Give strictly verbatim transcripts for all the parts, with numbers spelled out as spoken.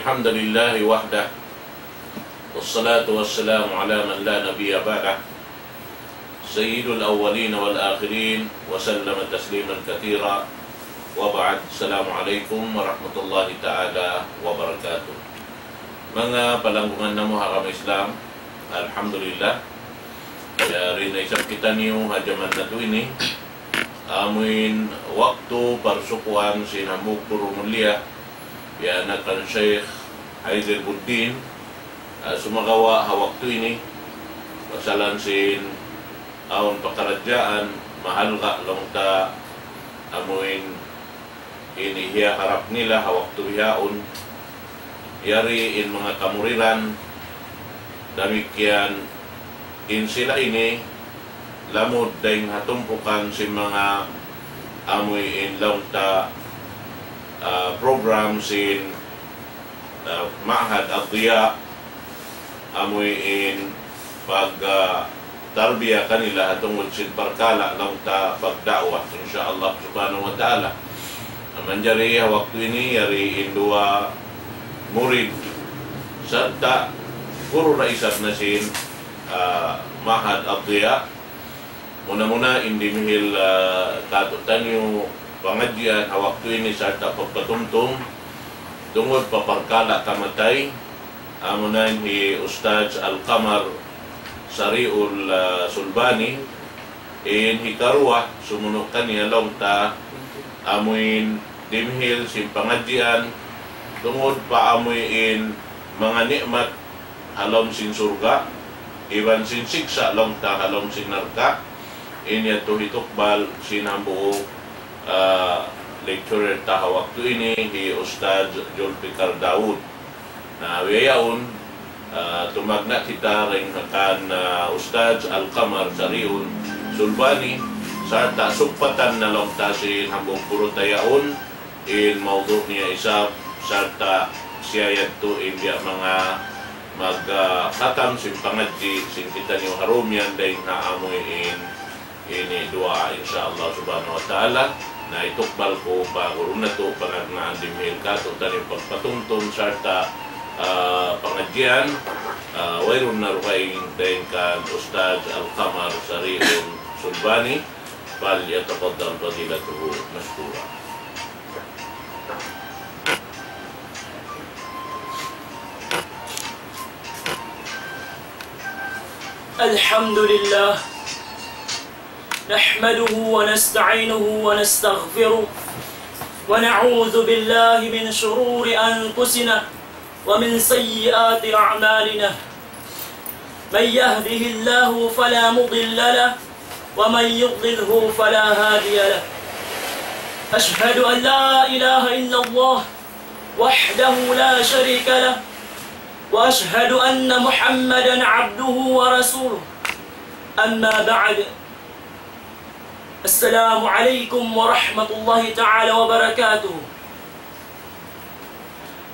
الحمد لله وحده، والصلاة والسلام على من لا نبي بعده، سيد الأولين والآخرين، وسلم تسليما كثيرا، وبعد. السلام عليكم ورحمة الله تعالى وبركاته. Manga palanggungan namu' ha agama Islam, alhamdulillah, yari na isab kitaniyu ha jaman natu' ini, amuin waktu parsukuan sin hambuuk guru mulia, ya anak kan Sheikh Haider Buddin, ah, sumagawa' ha waktu ini, pasalan sin awn pakaradjaan, mahalga' laung ta amuin ini hiyaharap nila ha waktu bihaun, yari in manga kamuriran, damikkiyan in sila ini, lamud dayn ha tumpukan sin manga amuin laung ta, ah, program sin, ah, Ma'had Ad-Diya, amuin pag, ah, tarbiya kanila ha tungud sin parkala' laung ta pagda'wa, insya Allah subhanahu wa ta'ala. Manjari ha waktu ini, yari in duwa murid, sarta' guru da isab na sin, ah, Ma'had Ad-Diya. Muna-muna in dimihil, ah, kātu'niyu pangadjian ha waktu ini sarta' pagpatumtum, tungud pa parkala' kamatay, amuna in hi Ustadz Al-Qamar Sariul, ah, Sulbani, in hikaruwa, sumunu' kaniya laung ta, amuin dimihil sin pangadjian, tungud pa amuin manga ni'mat ha lawm sin surga', iban sin siksa' laung ta ha lawm sin narka', in yadtu hitukbal sin hambuuk, ah, lecturer ta ha waktu ini, hi Ustadz Julfikar Daud. Na, bihaun, ah, tumagna' kita dayn ha kan, ah, Ustadz Al-Qamar Sariul Sulbani, sarta' sugpatan na laung ta sin hambuuk guru ta yaun, in mawdu' niya isab, sarta' siya yadtu in biya' manga mag, ah, khatam sin pangadji' sin kitaniyu ha dum yan dayn ha amuin ini duwaa, insya Allah subhanahu wa ta'ala. Na, hitukbal ku pa guru natu' panagnaan dimihil kātu'niyu pagpatumtum sarta', ah, pangadjian, ah, wayruun na dugaing dayn kan Ustadz Al-Qamar Sariul Sulbani, فليتفضل فضيلته مشكورا. الحمد لله، نحمده ونستعينه ونستغفره، ونعوذ بالله من شرور أنفسنا ومن سيئات أعمالنا. من يهده الله فلا مضل له، ومن يضلله فلا هادي له. أشهد أن لا إله إلا الله وحده لا شريك له، وأشهد أن محمدا عبده ورسوله. أما بعد، السلام عليكم ورحمة الله تعالى وبركاته.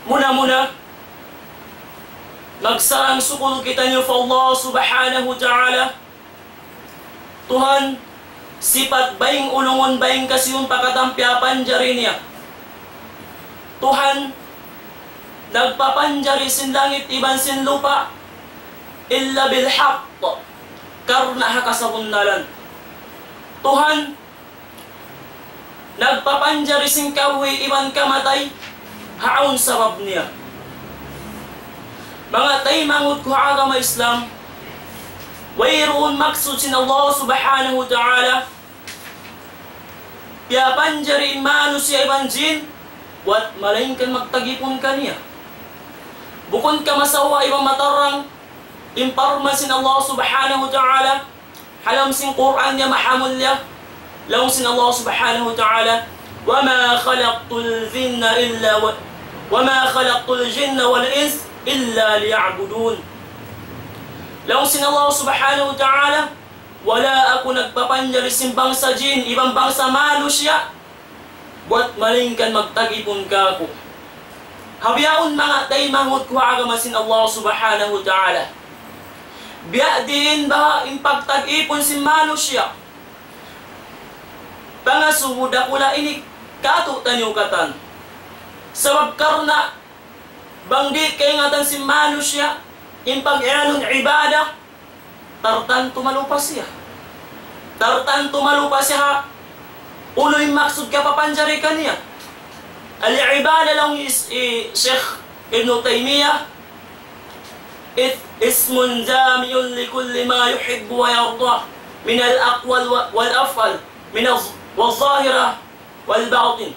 Muna-muna, magsarang-sukul kitaniyu pa Allah Subhanahu wa Ta'ala, Tuhan, sipat baying ulungun, baying kasiyun pa katan piyapanjari niya. Tuhan, nagpapanjari sin langit iban sin lupa', إلا بالحق, karna' ha kasabunnalan. Tuhan, nagpapanjari sin kabuhi' iban kamatay, ha awn sabab niya. Manga taymanghud ku ha agama Islam, wayruun maksud sin Allah Subhanahu wa Ta'ala piyapanjari in manusiya' iban jin, buwat malaingkan magtagipun kaniya. Bukun ka masawwa iban matarrang in parman sin Allah Subhanahu wa Ta'ala, ha lawm sin Qur'an niya mahamulliya, laung sin Allah Subhanahu wa Ta'ala, وما خلقت الجن إلا و-، وما خلقت الجن والإنس إلا ليعبدون. Laung sin Allah Subhanahu wa Ta'ala, wala' aku nagpapanjari sin bangsa jin iban bangsa manusiya', buwat malaingkan magtagipun kāku'. Ha bihaun manga taymanghud ku ha agama sin Allah Subhanahu wa Ta'ala. Biya' diin baha' in pagtagipun sin manusiya'. Pangasubu dakula' ini kātu'niyu katan. Sabab karna' Bang di' kaingatan sin manusiya' in pag-iyanun ibadah, tartantu malupa siya. Tartantu malupa siya ha unu in maksud kapapanjari kaniya. Al-ibadah, laung hi Sheikh Ibn Taymiyyah, is-, ismun jami'un likulli ma yuhibbu wa yarda minal aqwal wa-, wal af'al, minaz-, waz-zahira wal batin.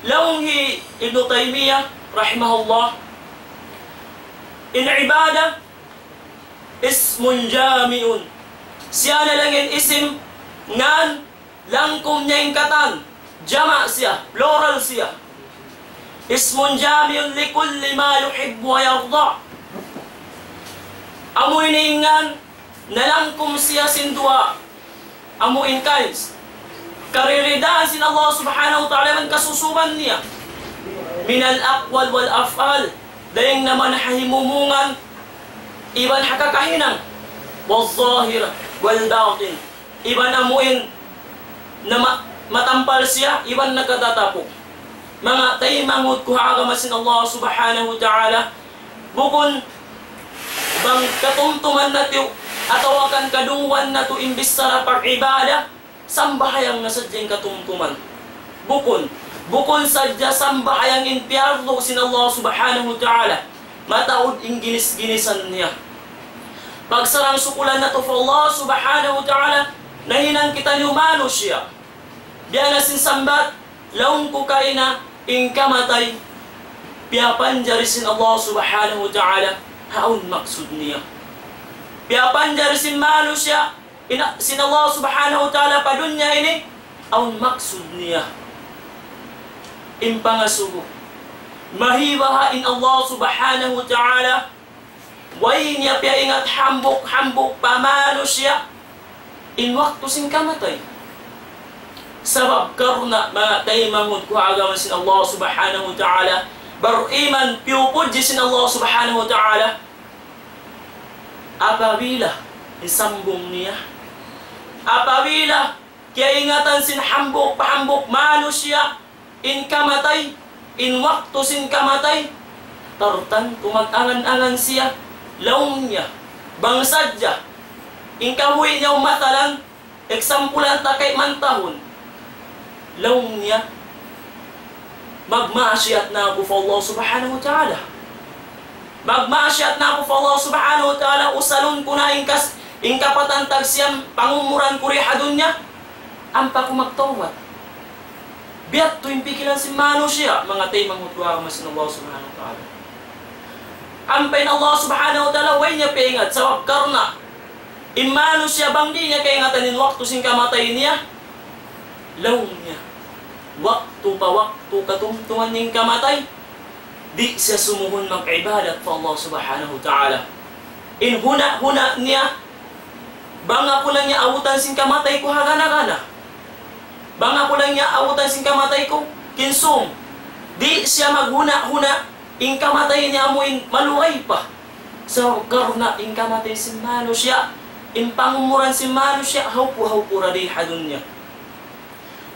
Laung hi Ibn Taymiyyah rahimahullah, in ibadah ismun jami'un. Siya na laung in isim ngan langkum niya in katan. Jama' siya, plural siya. Ismun jami'un likulli ma yuhibbu wa yarda. Amu ini in ngan nalangkum siya sin duwa. Amu in kains. Kariridaan sin Allah Subhanahu wa Ta'ala iban kasusuban niya. Minal aqwal wal af'al. Dayng naman ha himumungan iban ha kakahinang. Waz-zahir wal batin. Iban amu in na ma-, matampal siya, iban nakatatapuk. Manga taymanghud ku ha agama sin Allah Subhanahu wa Ta'ala, bukun bang katumtuman natu', atawa kan kadungwan natu' in bichara pag-ibadah, sambahayang na sadja in katumtuman. Bukun, bukun sadja sambahayang in piyardu sin Allah Subhanahu wa Ta'ala, mataud in ginis-ginisan niya. Pagsarang-sukulan natu' pa Allah Subhanahu wa Ta'ala, nahinang kitaniyu manusiya'. Biya' na sin sambat, laung ku kaina, in kamatay, piyapanjari sin Allah Subhanahu wa Ta'ala, hawnu in maksud niya. Piyapanjari sin manusiya', in-, sin Allah Subhanahu wa Ta'ala pa dunya ini, hawnu in maksud niya. In pangasubu, mahibaha in Allah Subhanahu wa Ta'ala, way niya piyaingat hambuuk-hambuuk pa manusiya' in waktu sin kamatay. Sabab karna' manga taymanghud ku ha agama sin Allah Subhanahu wa Ta'ala, bariman piyupudji sin Allah Subhanahu wa Ta'ala, apabila in sambung niya, apabila kiyaingatan sin hambuuk pa hambuuk manusiya' in kamatay, in waktu sin kamatay, tartantu mag-angan-angan siya, laung niya, bang sadja, in kabuhi' niya, matalan, eksampulan ta kayman tahun, laung niya, magmaasiyat na aku pa Allah Subhanahu wa Ta'ala. Magmaasiyat na aku pa Allah Subhanahu wa Ta'ala, usalun ku na in kas-, in kapatan tagsiyam pangumuran ku di ha dunya, ampa aku magtawbat. Biya' ha yan in pikilan sin manusiya', manga taymanghud ku ha agama sin Allah Subhanahu wa Ta'ala. Ampa in Allah Subhanahu wa Ta'ala, way niya piyaingat, sabab karna' in manusiya' bang di' niya kaingatan in waktu sin kamatay niya, laung niya, waktu pa waktu katumtuman niya in kamatay, di' siya sumuhun mag-ibadat pa Allah Subhanahu wa Ta'ala. In huna-huna niya, bang aku laung niya abutan sin kamatay ku hagana-gana. Bang aku laung niya abutan sin kamatay ku, kinsum. Di' siya maghuna-huna, in kamatay niya amu in malugay pa. Sabab karna' in kamatay sin manusiya', in pangumuran sin manusiya', hawpu-hawpu ra di ha dunya.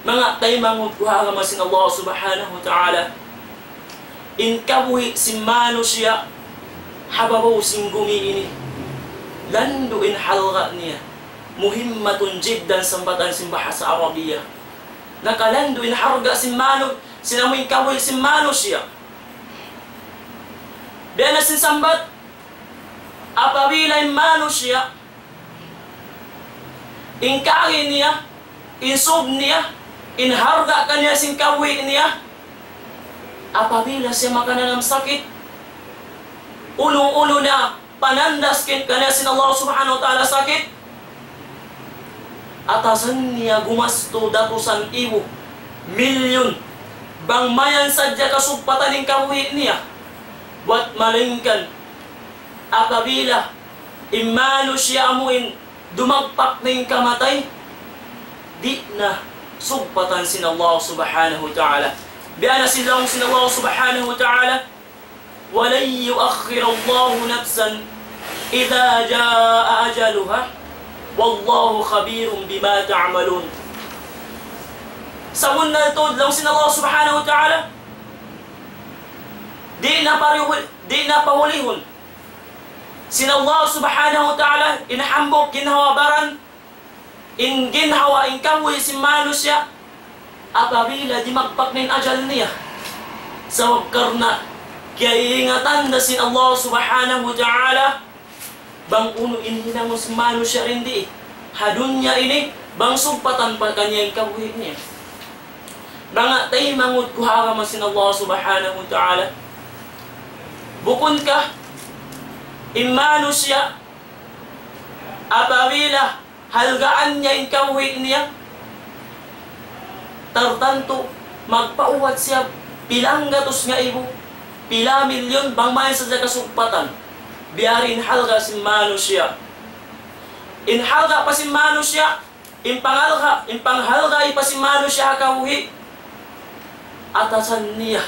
Manga taymanghud ku ha agama sin Allah Subhanahu wa Ta'ala, in kabuhi' sin manusiya' ha babaw sin gumi ini, landu' in halga' niya, muhimmatun jiddan sambatan sin bahasa Arabiya. Nakalandu' in halga' sin manu-, sin amu in kabuhi' sin manusiya'. Biya' na sin sambat, apabila in manusiya', in kaagi niya, in sub niya, in halga' kaniya sin kabuhi' niya, apabila siya makananam sakit, unu-unu na panandas kin-, kaniya sin Allah Subhanahu wa Ta'ala sakit, atasan niya gumastu datusan ibu, milyun, bang mayan sadja kasugpatan in kabuhi' niya. Buwat malaingkan, apabila in manusiya' amu in dumagpak na in kamatay, di' na sugpatan sin Allah Subhanahu wa Ta'ala. Biya' na sin laung sin Allah Subhanahu wa Ta'ala, وَلَن يُؤَخِّرَ اللَّهُ نَفْسًا إِذَا جَاءَ أَجَلُهَا وَاللَّهُ خَبِيرٌ بِمَا تَعْمَلُونَ. Sabunnal tuud, laung sin Allah Subhanahu wa Ta'ala, Di' na parihu-, di' na pahulihun sin Allah Subhanahu wa Ta'ala in hambuuk ginhawa-baran, in ginhawa, in kabuhi' sin manusiya', apabila dimagpak na in ajal niya. Sabab karna' kiyaiingatan da sin Allah Subhanahu wa Ta'ala, bang unu in hinangun sin manusiya' dindi ha dunya ini, bang sugpatan pa kaniya in kabuhi' niya. Manga taymanghud ku ha agama sin Allah Subhanahu wa Ta'ala, bukun ka in manusiya', apabila halgaan niya in kabuhi' niya, tartantu magpaubat siya pila nggatus ngaibu, pila milyon, bang mayan sadja kasugpatan. Biya' diin in halga' sin manusiya'. In halga' pa sin manusiya', in panghalga', in panghalga' pa sin manusiya' ha kabuhi', atasan niya.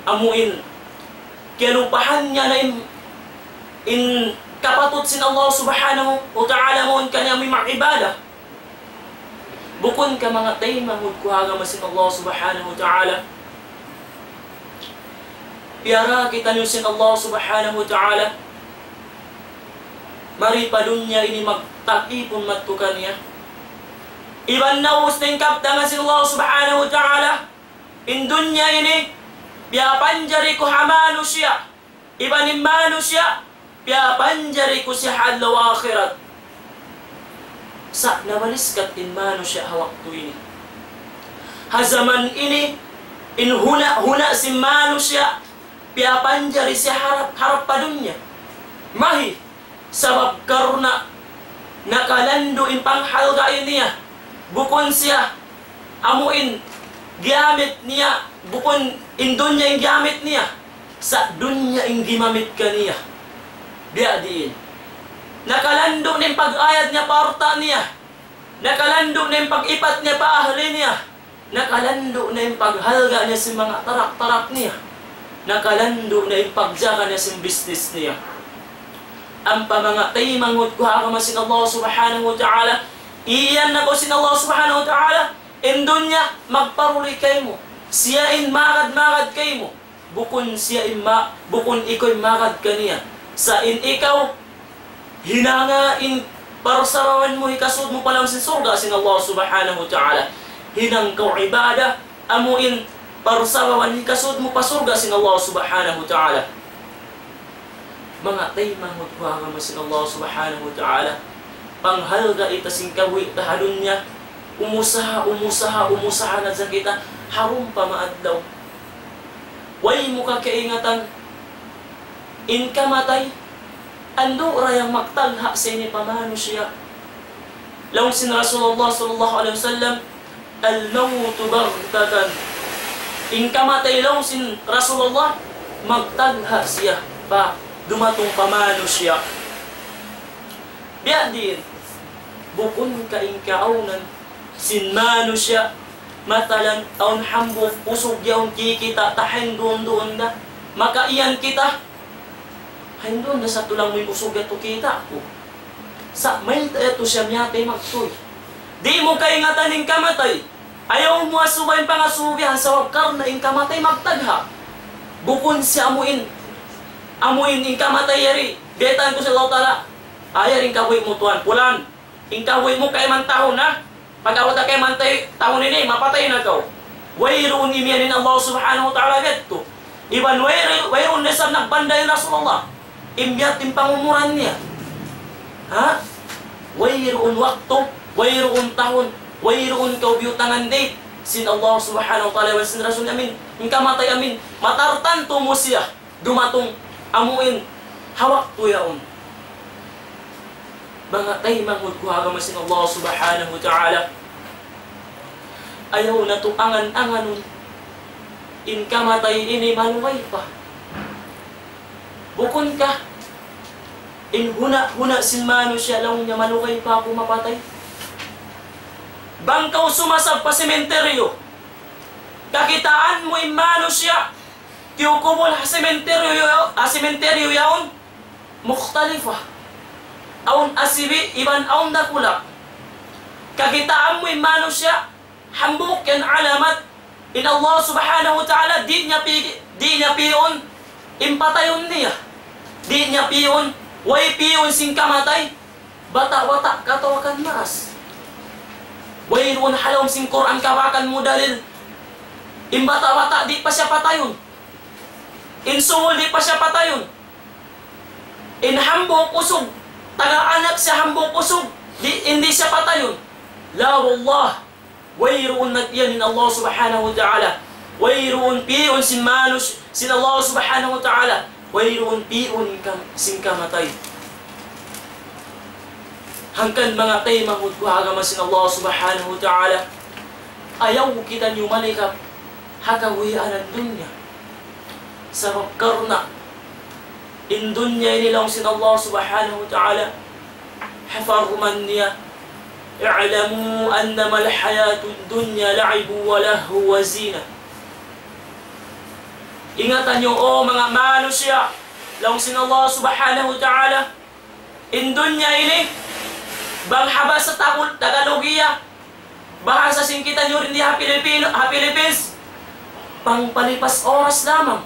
Amu in kiyalupahan niya na in, in kapatut sin Allah Subhanahu wa Ta'ala, amu in kaniya manga ibadah. Bukun ka, manga taymanghud ku ha agama sin Allah Subhanahu wa Ta'ala, piyara kitaniyu sin Allah Subhanahu wa Ta'ala, mari pa dunya ini magtag-ipun madtu kaniya. Iban naubus na in kabtangan sin Allah Subhanahu wa Ta'ala, in dunya ini piyapanjari ku ha manusiya', iban in manusiya' piyapanjari ku siya ha adlaw akhirat. Sa' namaliskat in manusiya' ha waktu ini. Ha jaman ini, in huna'-huna' sin manusiya' piyapanjari siya harap, harap pa dunya. Mahi, sabab karna' nakalandu' in panghalga' niya. Bukun siya amu in giyamit niya, bukun in dunya in giyamit niya, sa' dunya in gimamit kaniya. Biya' diin. Nakalandu' na in pag-ayad niya pa alta' niya. Nakalandu' na in pag-ipat niya pa ahli niya. Nakalandu' na in paghalga' niya sin manga tarak-tarak niya. Nakalandu' na in pagjaga niya sin business niya. Ampa, manga taymanghud ku ha agama sin Allah Subhanahu wa Ta'ala, iyan na kaw sin Allah Subhanahu wa Ta'ala, in dunya magparuli kaymu. Siya in magad-magad kaymu. Bukun siya in ma-, bukun ikaw in magad kaniya. Sa' in ikaw, hinanga in parsabawan mu hikasud mu pa lawm sin surga' sin Allah Subhanahu wa Ta'ala. Hinang kaw ibadah, amu in parsabawan hikasud mu pa surga' sin Allah Subhanahu wa Ta'ala. Manga taymanghud ku ha agama sin Allah Subhanahu wa Ta'ala, panghalga' ta sin kabuhi' ta ha dunya, umusaha, umusaha, umusaha na sadja kita, ha dum pa maadlaw. Way mu ka kaingatan in kamatay, andu' ra yan magtalha' sin ini pa manusiya'. Laung sin Rasulullah sallallahu alayhi wasallam, الموت بغتة. In kamatay, laung sin Rasulullah, magtalha' siya pa, dumatung pa manusiya'. Biya' diin, bukun ka in kaawnan sin manusiya', matalan, awn hambuuk usug yaun kikita' ta hinduun-duun na. Makaiyan kita, hinduun na sa tulang mu in usug yadtu kita' ku. Sa' mayta' yadtu siya miyatay magtuy. Di' mu kaingatan in kamatay. Ayaw mu asuba in pangasubihan sabab karna' in kamatay magtagha'. Bukun siya amu in, amu in, in kamatay yari. Baytaan ku sin Allah Ta'ala. Ayaw in kabuhi' mu tuwan. Pulan. In kabuhi' mu kayman tahun na. Pag-abut na kayman tay-, tahun ini, mapatay na kaw. Wayruun imiyan in Allah Subhanahu wa Ta'ala yadtu. Iban wayru-, wayruun na isab nagbanda in Rasulullah. Imiyat in pangumuran niya. Ha? Wayruun waktu, wayruun tahun, wayruun kaw biyutangan date sin Allah Subhanahu wa Ta'ala, iban sin Rasul amin. In kamatay amin, matartantu mu siya dumatung amu in ha waktu yaun. Manga taymanghud ku ha agama sin Allah Subhanahu wa Ta'ala, ayaw natu' angan-anganun in kamatay ini malugay pa. Bukun ka in huna'-huna' sin manusiya' laung niya malugay pa aku mapatay? Bang kaw sumasab pa sementeryo, kakitaan mu in manusiya' kiyukubul ha sementeryo ya-, ha sementeryo yaun, mukhtalifa. Awn asibi' iban awn dakula'. Kakitaan mu in manusiya', hambuuk yan alamat in Allah Subhanahu wa Ta'ala, di' niya pigi-, Di' niya piyun in patayun niya. Di' niya piyun, way piyun sin kamatay. Bata'-bata' katawakan maas. Wayruun ha lawm sin Qur'an kabakan mu dalil. In bata'-bata' di' pa siya patayun. In suhul di' pa siya patayun. In hambuuk usug, taga anak siya hambuuk usug, di', di' siya patayun. La wallah, wayruun nag-iyan in Allah Subhanahu wa Ta'ala. Wayruun piyun sin manus-, sin Allah Subhanahu wa Ta'ala. Wayruun piyun kam-, sin kamatay. Hangkan manga taymanghud ku ha agama sin Allah Subhanahu wa Ta'ala, ayaw kitaniyu malikap ha kahuyianan dunya. Sabab karna' in dunya ini laung sin Allah Subhanahu wa Ta'ala, ha parman niya, اعلموا أنما الحياة الدنيا لعب ولهو وزينة. Ingatan niyu, O manga manusiya', laung sin Allah Subhanahu wa Ta'ala, in dunya ini, bang ha bahasa Tagal-, Tagalog iya, bahasa sin kitaniyu dii ha Pilipino, ha Philippines, pangpalipas oras lamang.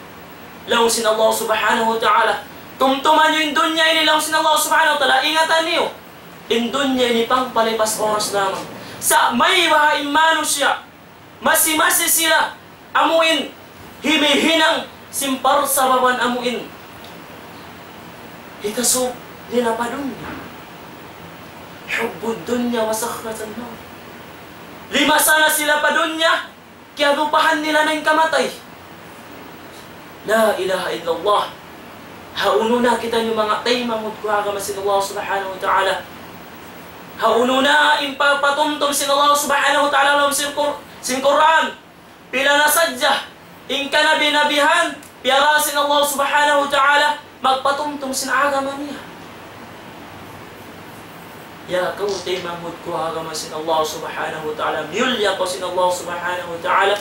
Laung sin Allah Subhanahu wa Ta'ala. Tumtuma niyu in dunya ini, laung sin Allah Subhanahu wa Ta'ala, ingatan niyu. In dunya ini pangpalipas oras lamang. Sa' mayta' in manusiya', masi-masi sila, amuin, himihinang sin parsababan amuin. Hikasub nila pa dunya. حب الدنيا وزخرة الموت. Limasa na sila pa dunya, kiyalupahan nila na in kamatay. La ilaha illallah. Hawnu na kitaniyu manga taymanghud ku ha agama sin Allah Subhanahu wa Ta'ala. Hawnu na in pa-, patumtum sin Allah Subhanahu wa Ta'ala ha lawm sin Qur-, sin Qur'an. Pila na sadja in kanabi-nabihan, piyara sin Allah Subhanahu wa Ta'ala, magpatumtum sin agama niya. Ya kaw taymanghud ku ha agama sin Allah Subhanahu wa Ta'ala, miyulliya kaw sin Allah Subhanahu wa Ta'ala,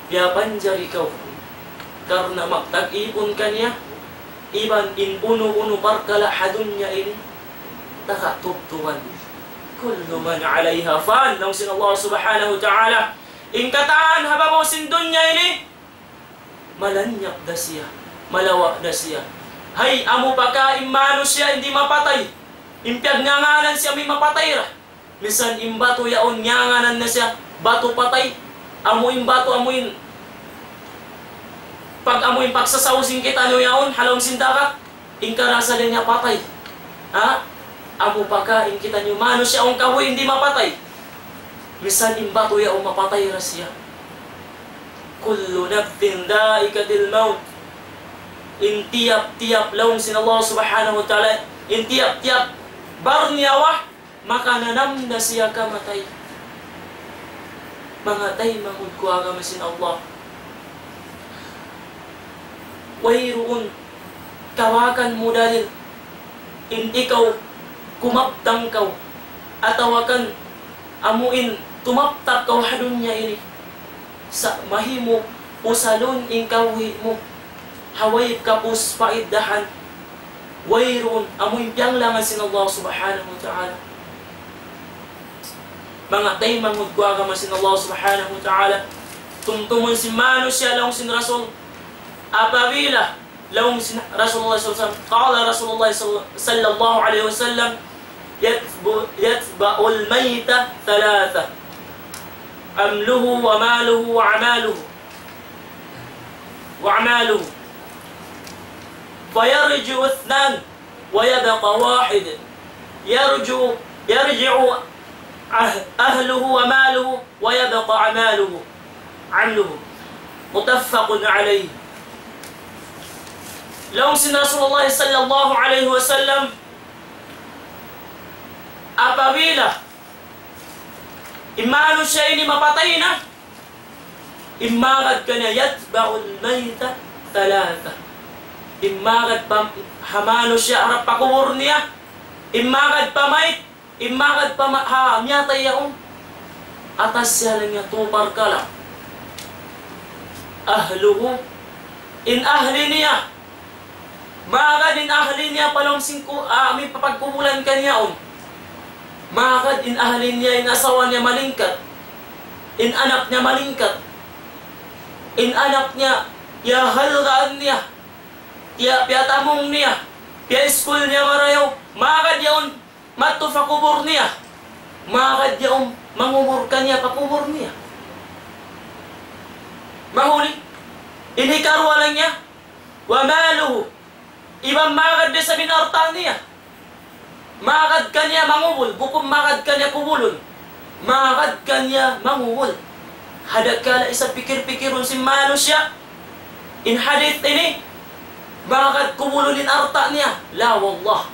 piyapanjari kaw karna' magtag-ipun kaniya, iban in unu-unu parkala' ha dunya ini, taga tubtuban. كل من عليها فان, laung sin Allah Subhanahu wa Ta'ala. In katan ha babaw sin dunya ini, malanyap da siya, malawa' da siya. Hay, amu pa ka in manusiya' in di' mapatay. In piyagnganganan siya amuin mapatay ra. Misan in batu yaun, nganganan na siya batu patay. Amu in batu, amu in pag-, amu in pagsasaw sin kitaniyu yaun, ha lawm sin dagat, in karasa niya patay. Ha? Amu pa ka in kitaniyu manusiya' awn kahuy di' mapatay. Misan in batu yaun mapatay ra siya. كل نفس ذائقة الموت. In tiyap-tiyap laung sin Allah Subhanahu wa Ta'ala, in tiyap-tiyap bar nyawa, makananam na siya kamatay. Manga taymanghud ku ha agama sin Allah. Wayruun kawakan mu dalil in ikaw kumaptang kaw, atawa kan amuin tumaptak kaw ha dunya ini. Sa' mahimuk usalun in kabuhi' mu ha way kapus paiddahan, wayruun amuin piyanglangan sin Allah Subhanahu wa Ta'ala. Manga taymanghud ku ha agama sin Allah Subhanahu wa Ta'ala, tumtumun sin manusiya' laung sin Rasul, apabila laung sin Rasulullah sallallahu alayhi wasallam, قال رسول الله صلى، صلى الله عليه وسلم: يتب-، يتبع الميت ثلاثة، أهله وماله وعمله، وعمله، فيرجع اثنان ويبقى واحد، يرجع، يرجع أه-، أهله وماله ويبقى عمله، عمله. متفق عليه. Laung sin Rasulullah sallallahu alayhi wasallam, apabila in manusiya' ini mapatay na, in magad kaniya, يتبع الميت ثلاثة. In magad pa ha manusiya' harap pa kubul niya, in magad pa mayit, in magad pa ma-, ha miyatay yaun. Atas siya laung niya tu parkala'. أهله, in ahli niya. Magad in ahli niya pa lawm sin ku-, ah, amuin papagkubulan kaniya yaun. Magad in ahli niya, in asawa niya malingkat. In anak niya malingkat. In anak niya, piyahalgaan niya, piya-, piyatamung niya, piya-iskul niya marayaw, magad yaun madtu pa kubul niya, magad yaun mangubul kaniya pa kubul niya. Mahuli, in hikaruwa laung niya, وماله, iban magad da isab in alta' niya. Magad kaniya mangubul, bukun magad kaniya kubulun. Magad kaniya mangubul. Hangkan da isab pikil-pikilun sin manusiya' in hadith ini, magad kubulun in alta' niya. La wallah.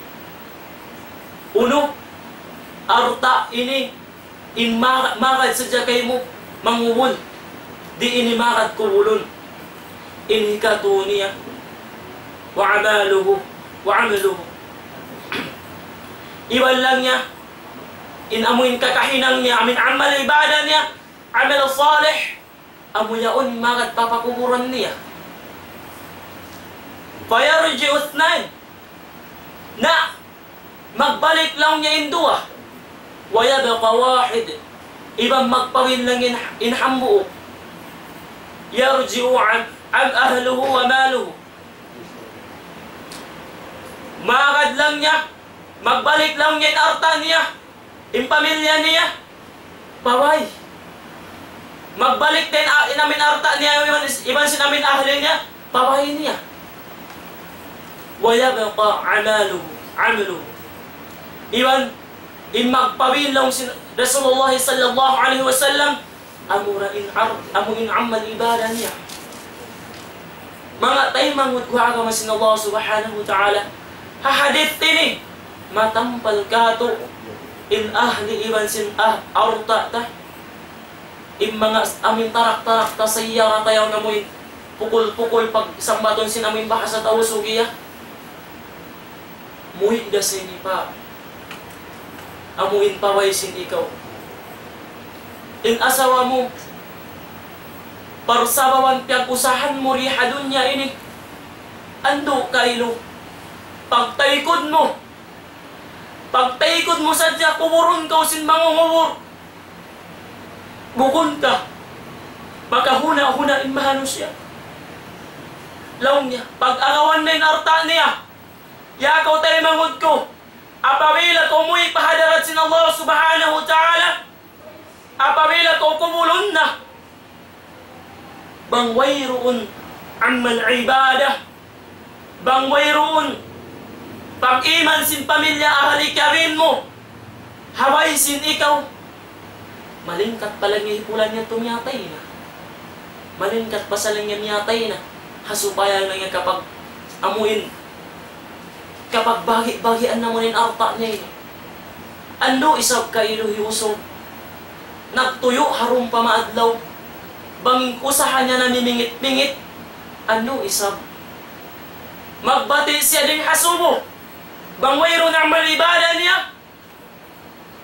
Unu, alta' ini in ma-, magad sadja kaymu mangubul, di' ini magad kubulun. In hikatu niya, وعماله، وعمله. Iban laung niya, in amu in kakahinang niya, amu in amal ibadah niya, amal salih, amu yaun magad pa pakubulan niya. فيرجع اثنان. Na, magbalik laung niya in duwa. ويبقى واحد. Iban magpawin laung in, in hambuuk. يرجع عم-، عم أهله وماله. Magad laung niya, magbalik laung niya in alta' niya, in pamilya niya. Pa bay. Magbalik da in a-, in amu in alta' niya, iban is-, iban sin amu in ahli niya, pa bay niya. ويبقى عمله، عمله. Iban, in magpawin laung sin Rasulullah sallallahu alayhi wasallam, amura in ar-, amu in amal ibadah niya. Manga taymanghud ku ha agama sin Allah Subhanahu wa Ta'ala. Ha hadith ini, matampal katu' in ahli iban sin ah-, alta' ta. In manga s-, amu in tarak-tarak ta, sayyara ta yaun, amu in pukul-pukul pagsambatun sin amu in bahasa Tausug iya. Muwi' da sini pa. Amu in pa bay sin ikaw. In asawa mu, parsababan piyag-usahan mu di ha dunya ini. Andu' kailu. Pagtaykud mu. Pagtaykud mu sadja kuburun kaw sin mangungubur. Bukun ka makahuna'-huna' in manusiya'. Laung niya, pag-agawan na in alta' niya. Ya kaw taymanghud ku, apabila kaw muwi' pa hadarat sin Allah Subhanahu wa Ta'ala, apabila kaw kubulun na, bang wayruun amal ibadah, bang wayruun pag-iman sin pamilya ahli kawin mu, ha bay sin ikaw, malingkat pa laung niya hipulan niya tu miyatay na. Malingkat pa sa laung niya miyatay na. Ha supaya laung niya kapag amuin, kapag bagi-bagian namu' in alta' niya ini. Andu' isab kailu hi usug. Nagtuyu' ha rumpa maadlaw. Bang in usaha niya namimingit-mingit. Andu' isab. Magbati' siya dayn ha subu. Bang wayruun amal ibadah niya.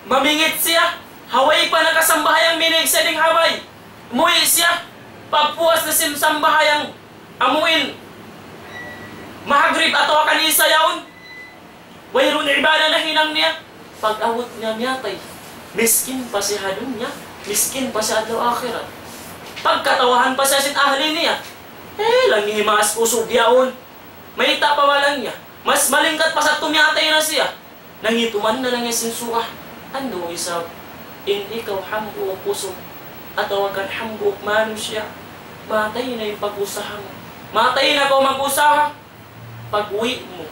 Mamingit siya, ha way pa nakasambahayang, minīg siya dayn ha bay. Muwi' siya, pagpuas na sin sambahayang, amuin, magrib atawa kan isa yaun. Wayruun ibadah nahinang niya. Pag-abut niya miyatay, miskin pa siya ha dunya, miskin pa siya adlaw akhirat. Pagkatawahan pa siya sin ahli niya. Eh, laung niya mas usug yaun. Mayta' pa laung niya. Mas malingkat pa sa' tu miyatay na siya. Nangituman na laung niya sin suga. Andu' isab, in ikaw hambuuk usug, atawa kan hambuuk manusiya', matay na in pag-usaha mu. Matay na kaw mag-usaha. Pag-uwi' mu,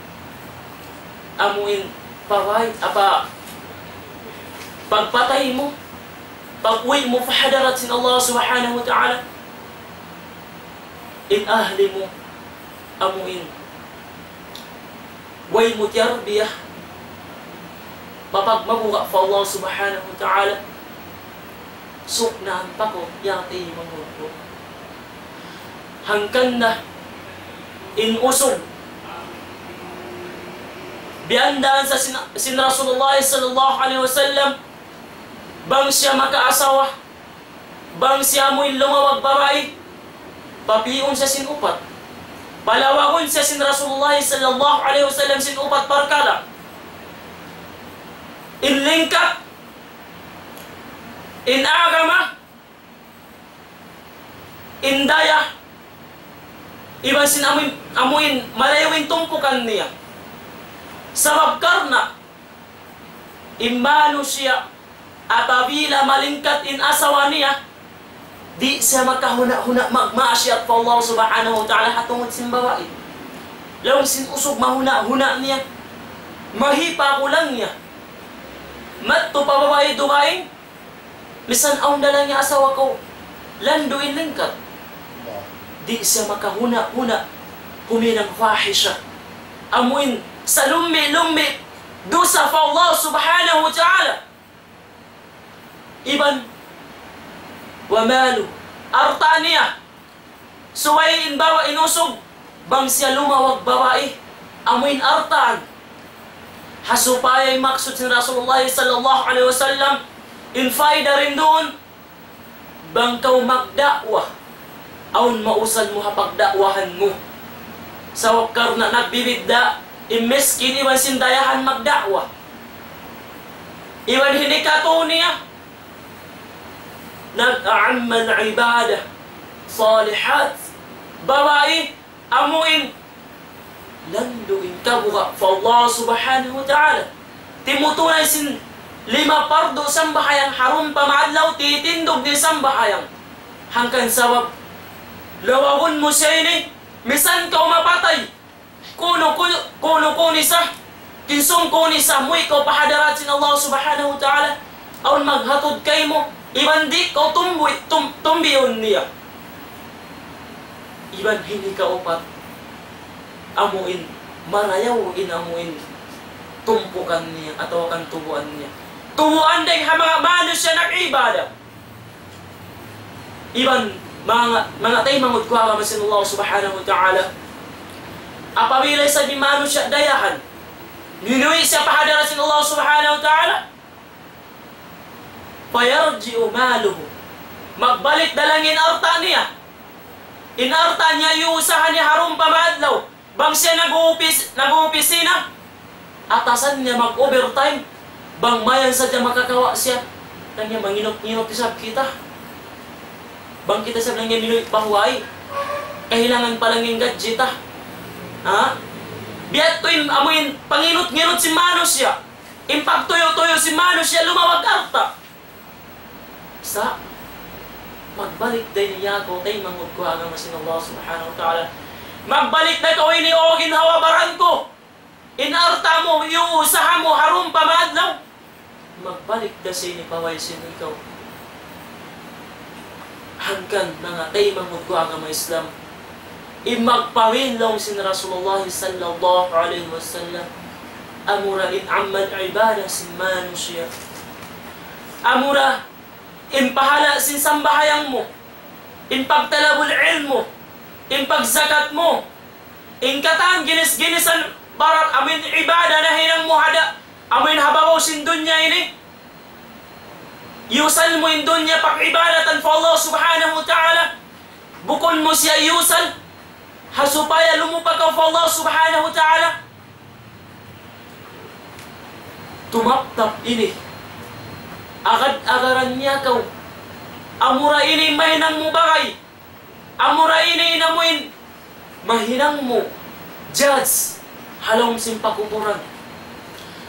amuin paway, apa, pagpatay mu, pag-uwi' mu pa hadarat sin Allah Subhanahu wa Ta'ala, in ahli mu, amuin way mu tiyarbiya, papagmabuga' pa Allah Subhanahu wa Ta'ala, suknaan pa kaw, ya taymanghud ku. Hangkan na in usug, biyandaan sa sin, sin Rasulullah sallallahu alayhi wasallam, bang siya makaasawa, bang siya amuin lumawag babai, papiun siya sin upat. Palawagun siya sin Rasulullah sallallahu alayhi wasallam sin upat parkala'. In lingkat, in agama, in daya, iban sin amuin, amuin malayu' in tumpukan niya. Sabab karna' in manusiya' apabila malingkat in asawa niya, di' siya makahuna'-huna' magmaasiyat pa Allah Subhanahu wa Ta'ala ha tungud sin babai. Laung sin usug mahuna'-huna' niya, mahipa' kulang niya. Madtu pa babai dugaing, misan awn da laung niya asawa ku, landu' in lingkat. Di' siya makahuna'-huna' huminang fahisha. Amuin salummi'-lummi' dusa pa Allah Subhanahu wa Ta'ala. Iban, wa malu, alta' niya. Subay in babai in usug, bang siya lumawag babai, amuin altaan. Ha supaya in maksud sin Rasulullah sallallahu alayhi wasallam, in faida dayn duun, bang kaw magda'wa, awn mausal mu ha pagda'wahan mu. Sabab karna' nagbibidda' in miskin iban sin dayahan magda'wa. Iban hikatu niya, nag-aamal ibadah salihat, babai, amuin landu' in kabuga' pa Allah Subhanahu wa Ta'ala. Timutunay sin lima pardu sambahayang ha rumpa adlaw, titindug niya sambahayang. Hangkan sabab, lawagun mu siya ini, misan kaw mapatay. Kunu, kunu, kunu, kunu sa, kinsum kunu sa, muwi' kaw pa hadarat sin Allah Subhanahu wa Ta'ala, awn maghatud kaymu, iban di' kaw tumbuy-, tum-, tumbiyun niya. Iban hikaupat, amuin marayaw in amuin tumpukan niya atawa kan tubuan niya. Tubuan dayn ha manga manusiya' nag-ibadah. Iban manga, manga taymanghud ku ha agama sin Allah Subhanahu wa Ta'ala. Apabila isab in manusiya' dayahan, minuwi' siya pa hadarat sin Allah Subhanahu wa Ta'ala, فيرجع ماله. Magbalik da laung in alta' niya. In alta' niya iyusaha niya ha rumpa adlaw. Bang siya nag-uupis-, nag-uopisina, atasan niya mag-overtime. Bang mayan sadja makakawa' siya, laung niya manginut-nginut isab kita. Bang kita isab laung niya minuwi' pa huway, kahilangan pa laung niya gadji ta. Ha? Biya' tuud in amuin panginut-nginut sin manusiya'. In pagtuyu'-tuyu' sin manusiya' lumawag alta'. Sa', magbalik da ini ya kaw taymanghud ku ha agama sin Allah Subhanahu wa Ta'ala. Magbalik da kaw ini, o ginhawa-baran ku. In alta' mu, iyusaha mu ha rumpa adlaw. Magbalik da sa ini pa way sin ikaw. Hangkan manga taymanghud ku ha agama Islam. In magpawin laung sin Rasulullah sallallahu alayhi wasallam, amura in amal ibadah sin manusiya'. Amura in pahala' sin sambahayang mu, in pagtalabul ilmu, in pagzakat mu, in katan ginis-ginisan barat amuin ibadah nahinang mu ha da-, amuin ha babaw sin dunya ini. Iyusal mu in dunya pag-ibadatan pa Allah Subhanahu wa Ta'ala. Bukun mu siya iyusal ha supaya lumupa kaw pa Allah Subhanahu wa Ta'ala. Tumaptap ini. Agad-agaran niya kaw. Amura ini mahinang mu bagay. Amura ini in amuin mahinang mu judge ha lawm sin pakuburan.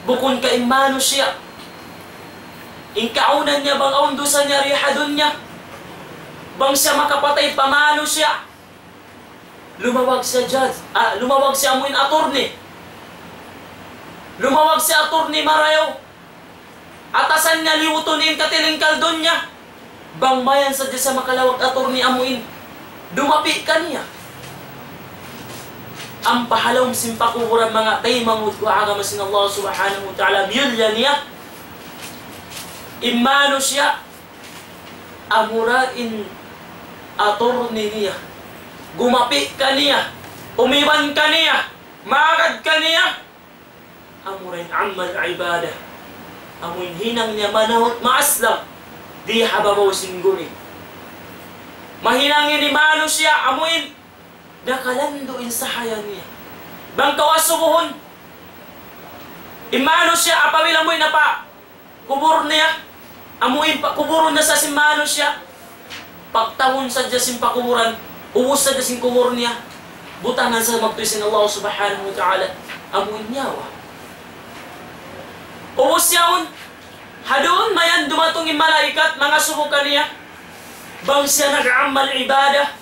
Bukun ka in manusiya'. In kaawnan niya bang awn dusa niya di ha dunya. Bang siya makapatay pa manusiya'. Lumawag siya judge, ah, lumawag siya amuin attorney. Lumawag siya attorney marayaw. Atasan niya liutun in katilingkal dunya. Bang mayan sadja siya makalawag attorney amuin dumapi kaniya. Ampa ha lawm sin pakuburan manga taymanghud ku ha agama sin Allah Subhanahu wa Ta'ala, miyulliya niya. In manusiya', amura in attorney niya. Gumapi kaniya, umiban kaniya, magad kaniya. Amura in amal ibadah. Amu in hinang niya manahut maaslam di ha babaw sin gumi. Mahinang ini manusiya' amu in nakalandu' in sahaya niya. Bang kaw asubuhun, in manusiya' apabila amu in napa kubur niya, amu in pa-, kuburun na sa sin manusiya'. pagtahun sadja sin pakuburan, ubus sadja sin kubur niya, butangan sa magtuy sin Allah Subhanahu wa Ta'ala, amu in nyawa. Ubus yaun, ha duun mayan dumatung in malaikat, mangasubu kaniya, bang siya nag-amal ibadah,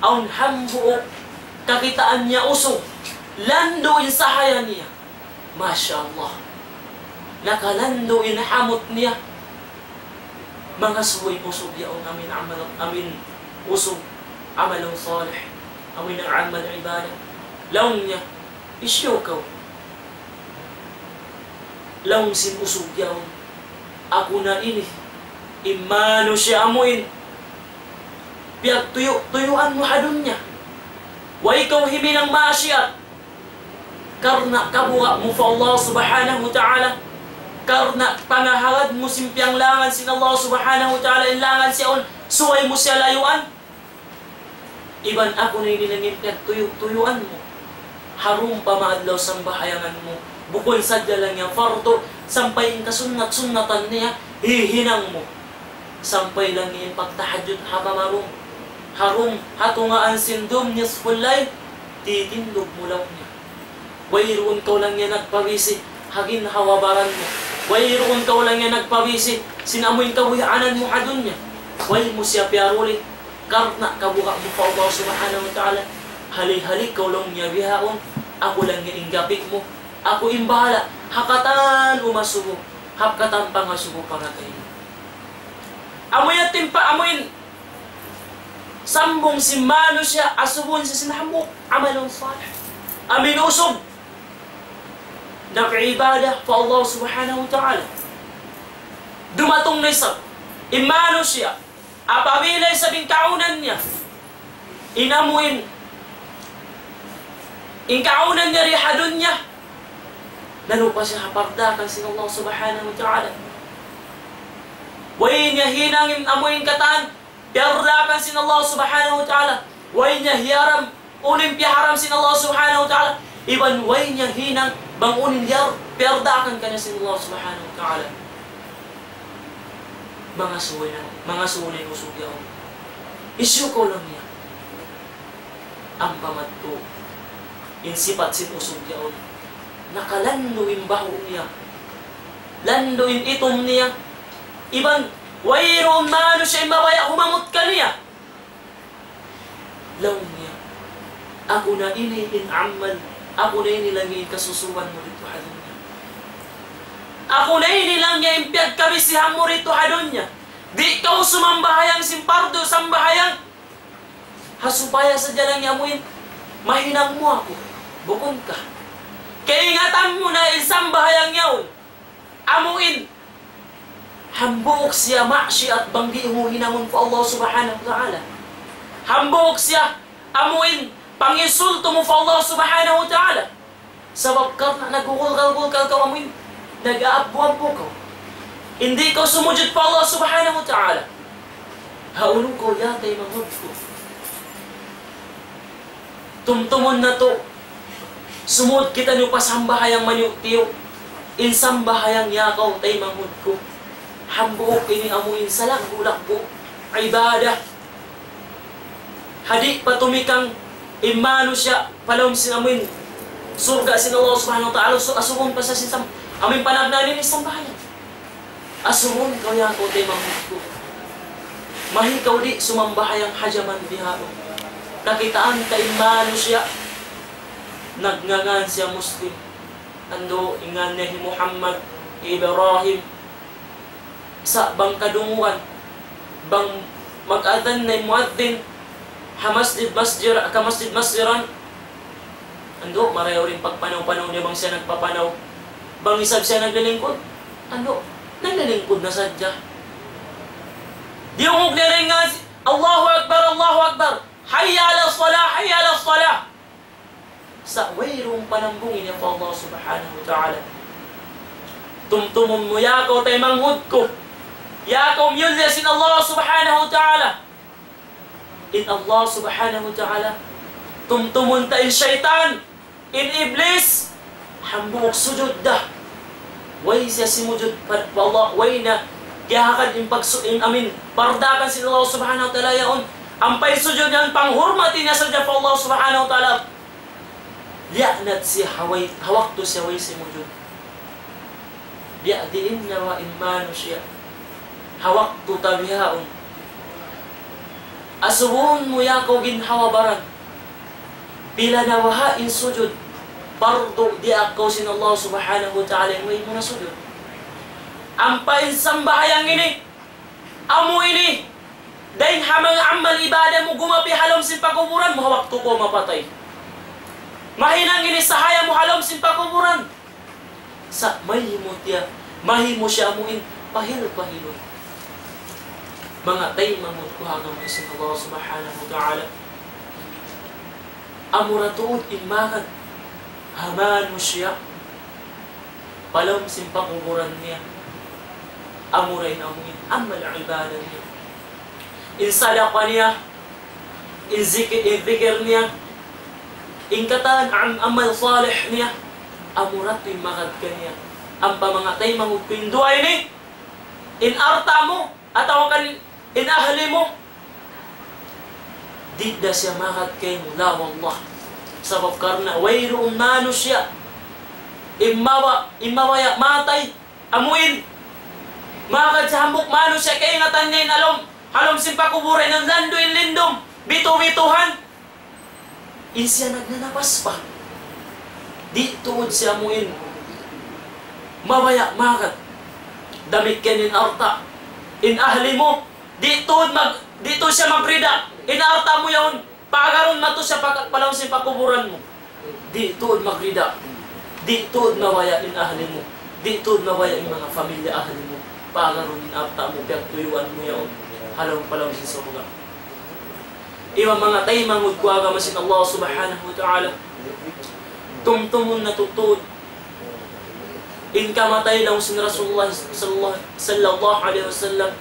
awn hambuuk kakitaan niya usug, landu' in sahaya niya. Masha Allah. Nakalandu' in hamut niya. Mangasubu in usug yaun amu in amal, amu in usug, amalun salih, amu in amal ibadah. Laung niya, "Hisiyu kaw?" Laung sin usug yaun, "Aku na ini, in manusiya' amu in piyagtuyu'-tuyuan mu ha dunya. Way kaw himinang maasiyat, karna' kabuga' mu pa Allah Subhanahu wa Ta'ala, karna' pangahalad mu sin piyanglangan sin Allah Subhanahu wa Ta'ala, in langan siya yaun, subay mu siya layuan. Iban aku na ini in piyagtuyu'-tuyuan mu. Ha dum pa maadlaw sambahayangan mu. Bukun sadja laung niya fardu, sampay in kasunnat-sunnatan niya, hihinang mu. Sampay laung niya in pagtahajjud ha pamarung. Ha dum, ha tungaan sin dum nisful layl, titindug mu," laung niya. "Wayruun kaw," laung niya, "nagpabisi ha ginhawa-baran mu. Wayruun kaw," laung niya, "nagpabisi sin amu in kabuhianan mu ha dunya. Way mu siya piyaruli, karna' kabuga' mu pa Allah Subhanahu wa Ta'ala. Hali-hali kaw," laung niya, "bihaun. Aku," laung niya, "in gapi' mu. Aku in bahala' ha katan umasubu, ha katan pangasubu pangatay mu." Amu yan timpa, amu in sambung sin manusiya', asubuhun siya sin hambuuk amalun salih. Amu in usug nag-ibadah pa Allah Subhanahu wa Ta'ala. Dumatung na isab in manusiya', apabila isab in kaunan niya, in amu in, in kaunan niya di ha dunya, nalupa siya ha pardaakan sin Allah Subhanahu wa Ta'ala. Way niya hinang in amu in katan piyardaakan sin Allah Subhanahu wa Ta'ala. Way niya hiyaram unu in piyaharam sin Allah Subhanahu wa Ta'ala. Iban way niya hinang bang unu in diyar-, piyardaakan kaniya sin Allah Subhanahu wa Ta'ala. Mangasubu na, mangasubu na in usug yaun. Hisiyu kaw, laung niya. Ampa madtu in sipat sin usug yaun, nakalandu' in bahu' niya, landu' in itum niya, iban wayruun manusiya' in mabaya' humamut kaniya. Laung niya, "Aku na ini in amal, aku na ini laung in kasusuban mu didtu ha dunya. Aku na ini laung in piyagkabisihan mu didtu ha dunya. Di' kaw sumambahayang sin pardu sambahayang ha supaya sadja laung in amu in mahinang mu aku. Bukun ka. Kaingatan mu na in sambahayang yaun, amu in hambuuk siya maksiat bang di' mu hinangun pa Allah Subhanahu wa Ta'ala. Hambuuk siya amu in panginsultu mu pa Allah Subhanahu wa Ta'ala. Sabab karna' naggugulgal-gulgal kaw amu in, nag-aabbu-abbu kaw. Di' kaw sumujud pa Allah Subhanahu wa Ta'ala. Hawnu kaw ya taymanghud ku?" Tumtumun natu'. Sumud kitaniyu pa sambahayang maniyu'-tiyu'. In sambahayang ya kaw taymanghud ku, hambuuk ini amu in salaggu'-laggu' ibadah. Ha di' pa tumikang in manusiya' pa lawm sin amu in surga' sin Allah Subhanahu wa Ta'ala, su-, asubuhun pa sa sin sam-, amu in panagnaan niya in sambahayang. Asubuhun kaw ya kaw taymanghud ku. Mahi kaw di' sumambahayang ha jaman bihaun. Kakitaan ta in manusiya', nagngangan siya Muslim. Andu', in ngan niya hi Muhammad, hi Ibrahim. Sa' bang kadungugan, bang mag-adhan na in muadhin ha masjid, masjid, ha masjid, masjidan, andu', marayaw in pagpanaw-panaw niya bang siya nagpapanaw. Bang isab siya naglilingkud, andu', naglilingkud na sadja. Diyungug niya in ngan, "Allahu Akbar, Allahu Akbar. Hayya ala salah, hayya ala salah." Sa' wayruun panambung niya pa Allah Subhanahu wa Ta'ala. Tumtumun mu ya kaw taymanghud ku. Ya kaw miyulliya sin Allah Subhanahu wa Ta'ala. In Allah Subhanahu wa Ta'ala, tumtumun ta in saytan, in Iblis, hambuuk sujud da. Way siya simujud pa, pa Allah, way na Iyahagad in pagsu-, in, amin, pardakan sin Allah Subhanahu wa Ta'ala yaun. Ampa in sujud yan, panghurmati niya sadja pa Allah Subhanahu wa Ta'ala. Liyaanat siya ha way, ha waktu siya way simujud. Biya' diin na wa in manusiya'. Ha waktu ta bihaun. Asubuhun mu ya kaw ginhawa-baran. Pila na baha' in sujud. Pardu diyaak kaw sin Allah Subhanahu wa Ta'ala in way mu na sujud. Ampa in sambahayang ini. Amu ini, dayn ha manga amal ibadah mu gumapi ha lawm sin pakuburan mu ha waktu kaw mapatay. Mahinang ini sahaya mu ha lawm sin pakuburan. Sa' mahimut ya, mahimu siya amu in pahil-pahilun. Manga taymanghud ku ha agama sin Allah Subhanahu wa Ta'ala. Amura tuud in magad ha manusiya'. Pa lawm sin pakuburan niya. Amura in amu in amal ibadah niya. In sadaqa niya. In zikir, in zikir niya. In katan am-, amal salih niya. Amura tuud in magad kaniya. Ampa manga taymanghud ku in duwa ini. In alta' mu. Atawa kan in ahli mu, di' da siya magad kaymu, la wallah. Sabab karna' wayruun manusiya', in maba-, in mabaya' matay, amu in, magad sa hambuuk manusiya', kaingatan niya in ha lawm, ha lawm sin pakuburan, in landu' in lindum, bitu-bituhan, in siya nagnanapas pa. Di' tuud siya amu in mabaya' magad. Damikkiyan in alta'. In ahli mu, di' tuud mag-, di' tuud siya magrida. In alta' mu yaun, paagarun mu tuud siya pa-, pa lawm sin pakuburan mu. Di' tuud magrida. Di' tuud mabaya' in ahli mu. Di' tuud mabaya' in manga pamilya ahli mu. Paagarun in alta' mu, piyagtuyuan mu yaun. Ha lawm pa lawm sin surga'. Iban manga taymanghud ku ha agama sin Allah Subhanahu wa Ta'ala. Tumtumun natu' tuud. In kamatay laung sin Rasulullah sallallahu, sallallahu alayhi wasallam,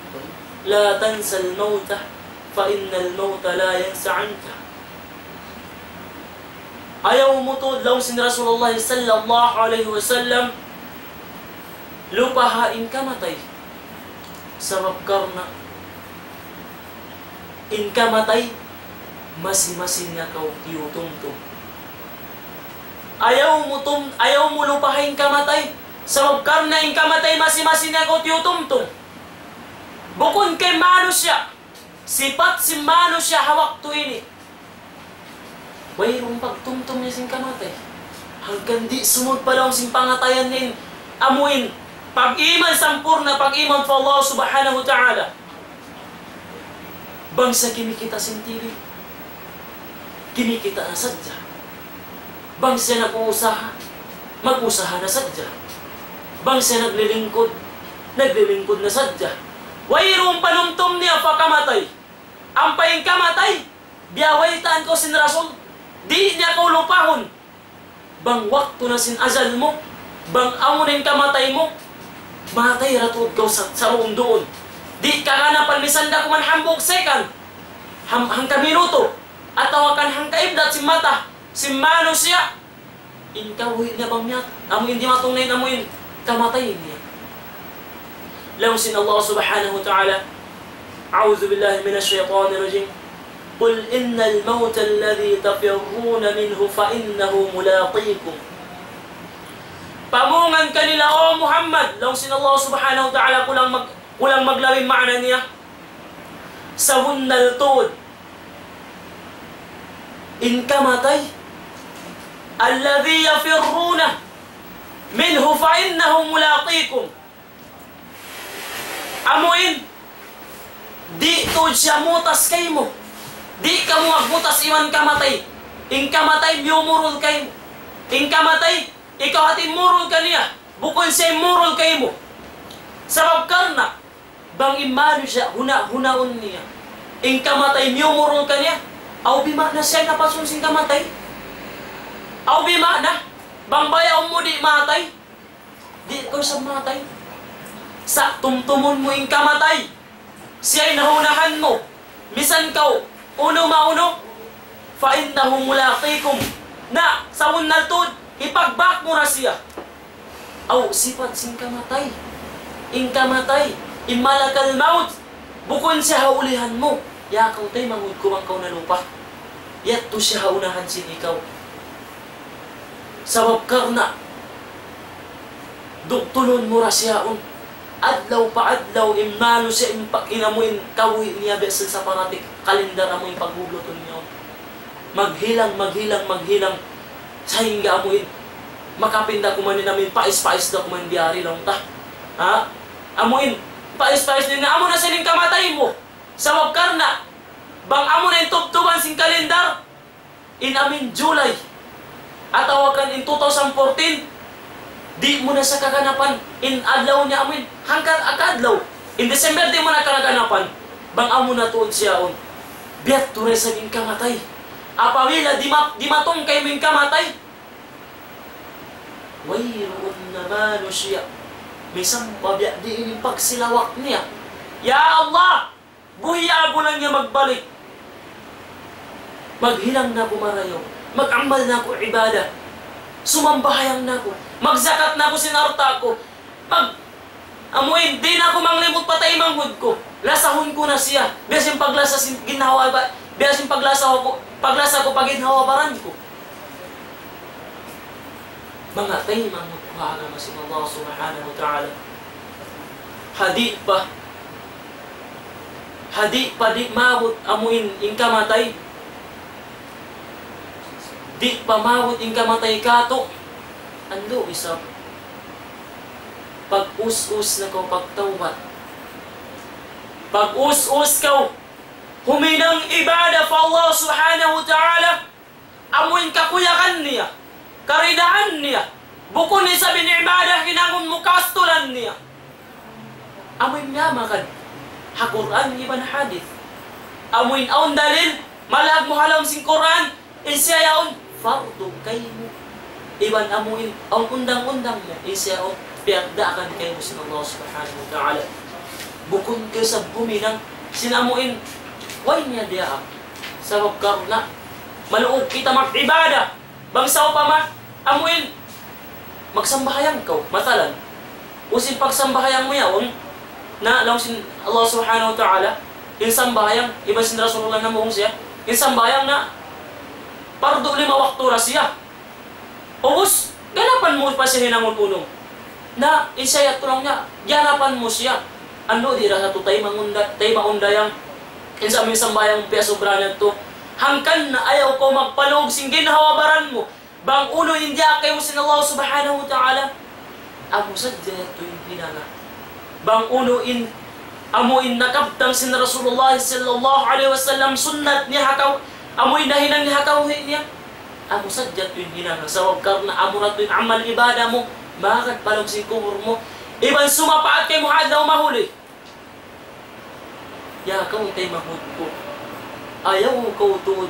لا تنس الموت فإن الموت لا ينس عنك. Ayaw mu tuud laung sin Rasulullah sallallahu alayhi wasallam, lupaha in kamatay. Sabab karna' in kamatay, masi-masi niya kaw tiyutumtum. Ayaw mu tum-, ayaw mu lupaha in kamatay. Sabab karna' in kamatay, masi-masi niya kaw tiyutumtum. Bukun kay manusiya', sipat sin manusiya' ha waktu ini. Wayruun pagtumtum niya sin kamatay. Hangkan di' sumud pa lawm sin pangatayan niya in, amu in, pag-iman sampurna', pag-iman pa Allah Subhanahu wa Ta'ala. Bang siya kimikita' sin T V, kimikita' na sadja. Bang siya nag-uusaha, mag-usaha na sadja. Bang siya naglilingkud, naglilingkud na sadja. Wayruun panumtum niya pa kamatay. Ampa in kamatay, biya' baytaan kaw sin Rasul, di' niya kaw lupahun. Bang waktu na sin ajal mu, bang amu na in kamatay mu, matay ra tuud kaw sa, sa duun-duun. Di' kaganapan misan da kuman hambuuk second, ham-, hangka minuto, atawa kan hangka ibdat sin mata sin manusiya'. In kabuhi' niya bang miyat-, amu in dimatung na in amu in kamatay niya. Laung sin Allah Subhanahu wa Ta'ala, أعوذ بالله من الشيطان الرجيم. قل إن الموت الذي تفرون منه فإنه ملاقيكم. Pamungan kanila, O Muhammad, laung sin Allah Subhanahu wa Ta'ala, kulang mag-, kulang maglabi maana niya. Sabunnal tuud, in kamatay, الذي تفرون منه فإنه ملاقيكم. Amu in, di' tuud siya mutas kaymu. Di' kamu magmutas iban kamatay. In kamatay miyumurul kaymu. In kamatay, ikaw hati murul kaniya. Bukun siya murul kaymu. Sabab karna', bang in manusiya' huna-hunaun niya in kamatay miyumurul kaniya, aw bima'na siya napasun sin kamatay? Aw bima'na, bang bayaun mu di' matay, di' kaw isab matay. Sa' tumtumun mu in kamatay. Siya in nahunahan mu. Misan kaw, unu maunu, فإنه ملاقيكم. Na, sabunnal tuud, hipagbak mu na siya. Aw, sipat sin kamatay. In kamatay, In malakal maut, bukun siya ha ulihan mu. Ya kaw taymanghud ku bang kaw nalupa. Yadtu siya ha unahan sin ikaw. Sabab karna', duktulun mu ra siya yaun. Adlaw pa adlaw, in manusiya', in pa-, in amu in kabuhi' niya biya' sin saparatik kalendar amu in pagbublutun niya yaun. Maghilang, maghilang, maghilang. Sahingga amu in makapin da kuman in amu in pais-pais da kuman biyari laung ta. Ha? Amu in pais-pais niya, amu na sin kamatay mu. Sabab karna', bang amu na in tubtuban sin kalendar, in amu in July, atawa kan in two thousand fourteen, di' mu na sa kaganapan in adlaw niya amu in, hangkan akadlaw. In December, di' mu na kaganapan. Bang amu na tuud siya yaun. Biya' tu ra isab in kamatay. Apabila dima-, dimatung kaymu in kamatay, wayruun na manusiya' misan pa biya' diin in pagsilawak niya. Ya Allah! Buhiaku na niya magbalik. Maghinang na aku marayaw. Mag-amal na aku ibadah. Sumambahayang na aku. Magzakat na aku sin alta' ku. Mag-, amu in, di' na aku manglimut pa taymanghud ku. Lasahun ku na siya. Biya' sin paglasa sin ginhawa ba, biya' sin paglasa ku, paglasa ku pa ginhawa-baran ku. Manga taymanghud ku ha agama sin Allah Subhanahu wa Ta'ala. Ha di' pa, ha di' pa di' maabut amu in, in kamatay. Di' pa maabut in kamatay katu'. Andu' isab. Pag-us-us na kaw pagtawbat. Pag-us-us kaw huminang ibadah pa Allah Subhanahu wa Ta'ala. Amu in kakuyagan niya, karidaan niya. Bukun isab in ibadah hinangun mu kastulan niya. Amu in miyamagad ha Qur'an iban hadith. Amu in awn dalil, malaggu' ha lawm sin Qur'an, in siya yaun, fardu kaymu. Iban amu in, awn undang-undang mu, in siya yaun, piyagdaakan kaymu sin Allah Subhanahu wa Ta'ala. Bukun kaw isab huminang sin amu in, way niya diyaak. Sabab karna', maluug kita mag-ibadah. Bang sawpama, amu in, magsambahayang kaw, matalan. Ubus in pagsambahayang mu yaun, na, laung sin Allah Subhanahu wa Ta'ala, in sambahayang, iban sin Rasulullah na mawn siya, in sambahayang na, pardu lima waktu ra siya. Ubus, ganapan mu pa siya hinangun unu. Na, in siya yadtu laung niya, ganapan mu siya. Andu' di' ra sa tu taymanghud, taymanghud yan. In sa amu in sambahayang piyasubra niya tu. Hangkan na ayaw kaw magpaluug sin ginhawa-baran mu. Bang unu in diyaak kaymu sin Allah Subhanahu wa Ta'ala. Amu sadja yadtu in hinanga. Bang unu in, amu in nakabtang sin Rasulullah sallallahu alayhi wasallam sunnat niya ha kaw-, amu in nahinang niya ha kawhaan niya. Amu sadja yadtu in hinanga. Sabab karna' amu ra yadtu in amal ibadah mu, magad pa lawm sin kubul mu. Iban sumapaat kaymu ha adlaw mahuli. Ya kaw taymanghud ku, ayaw kaw tuud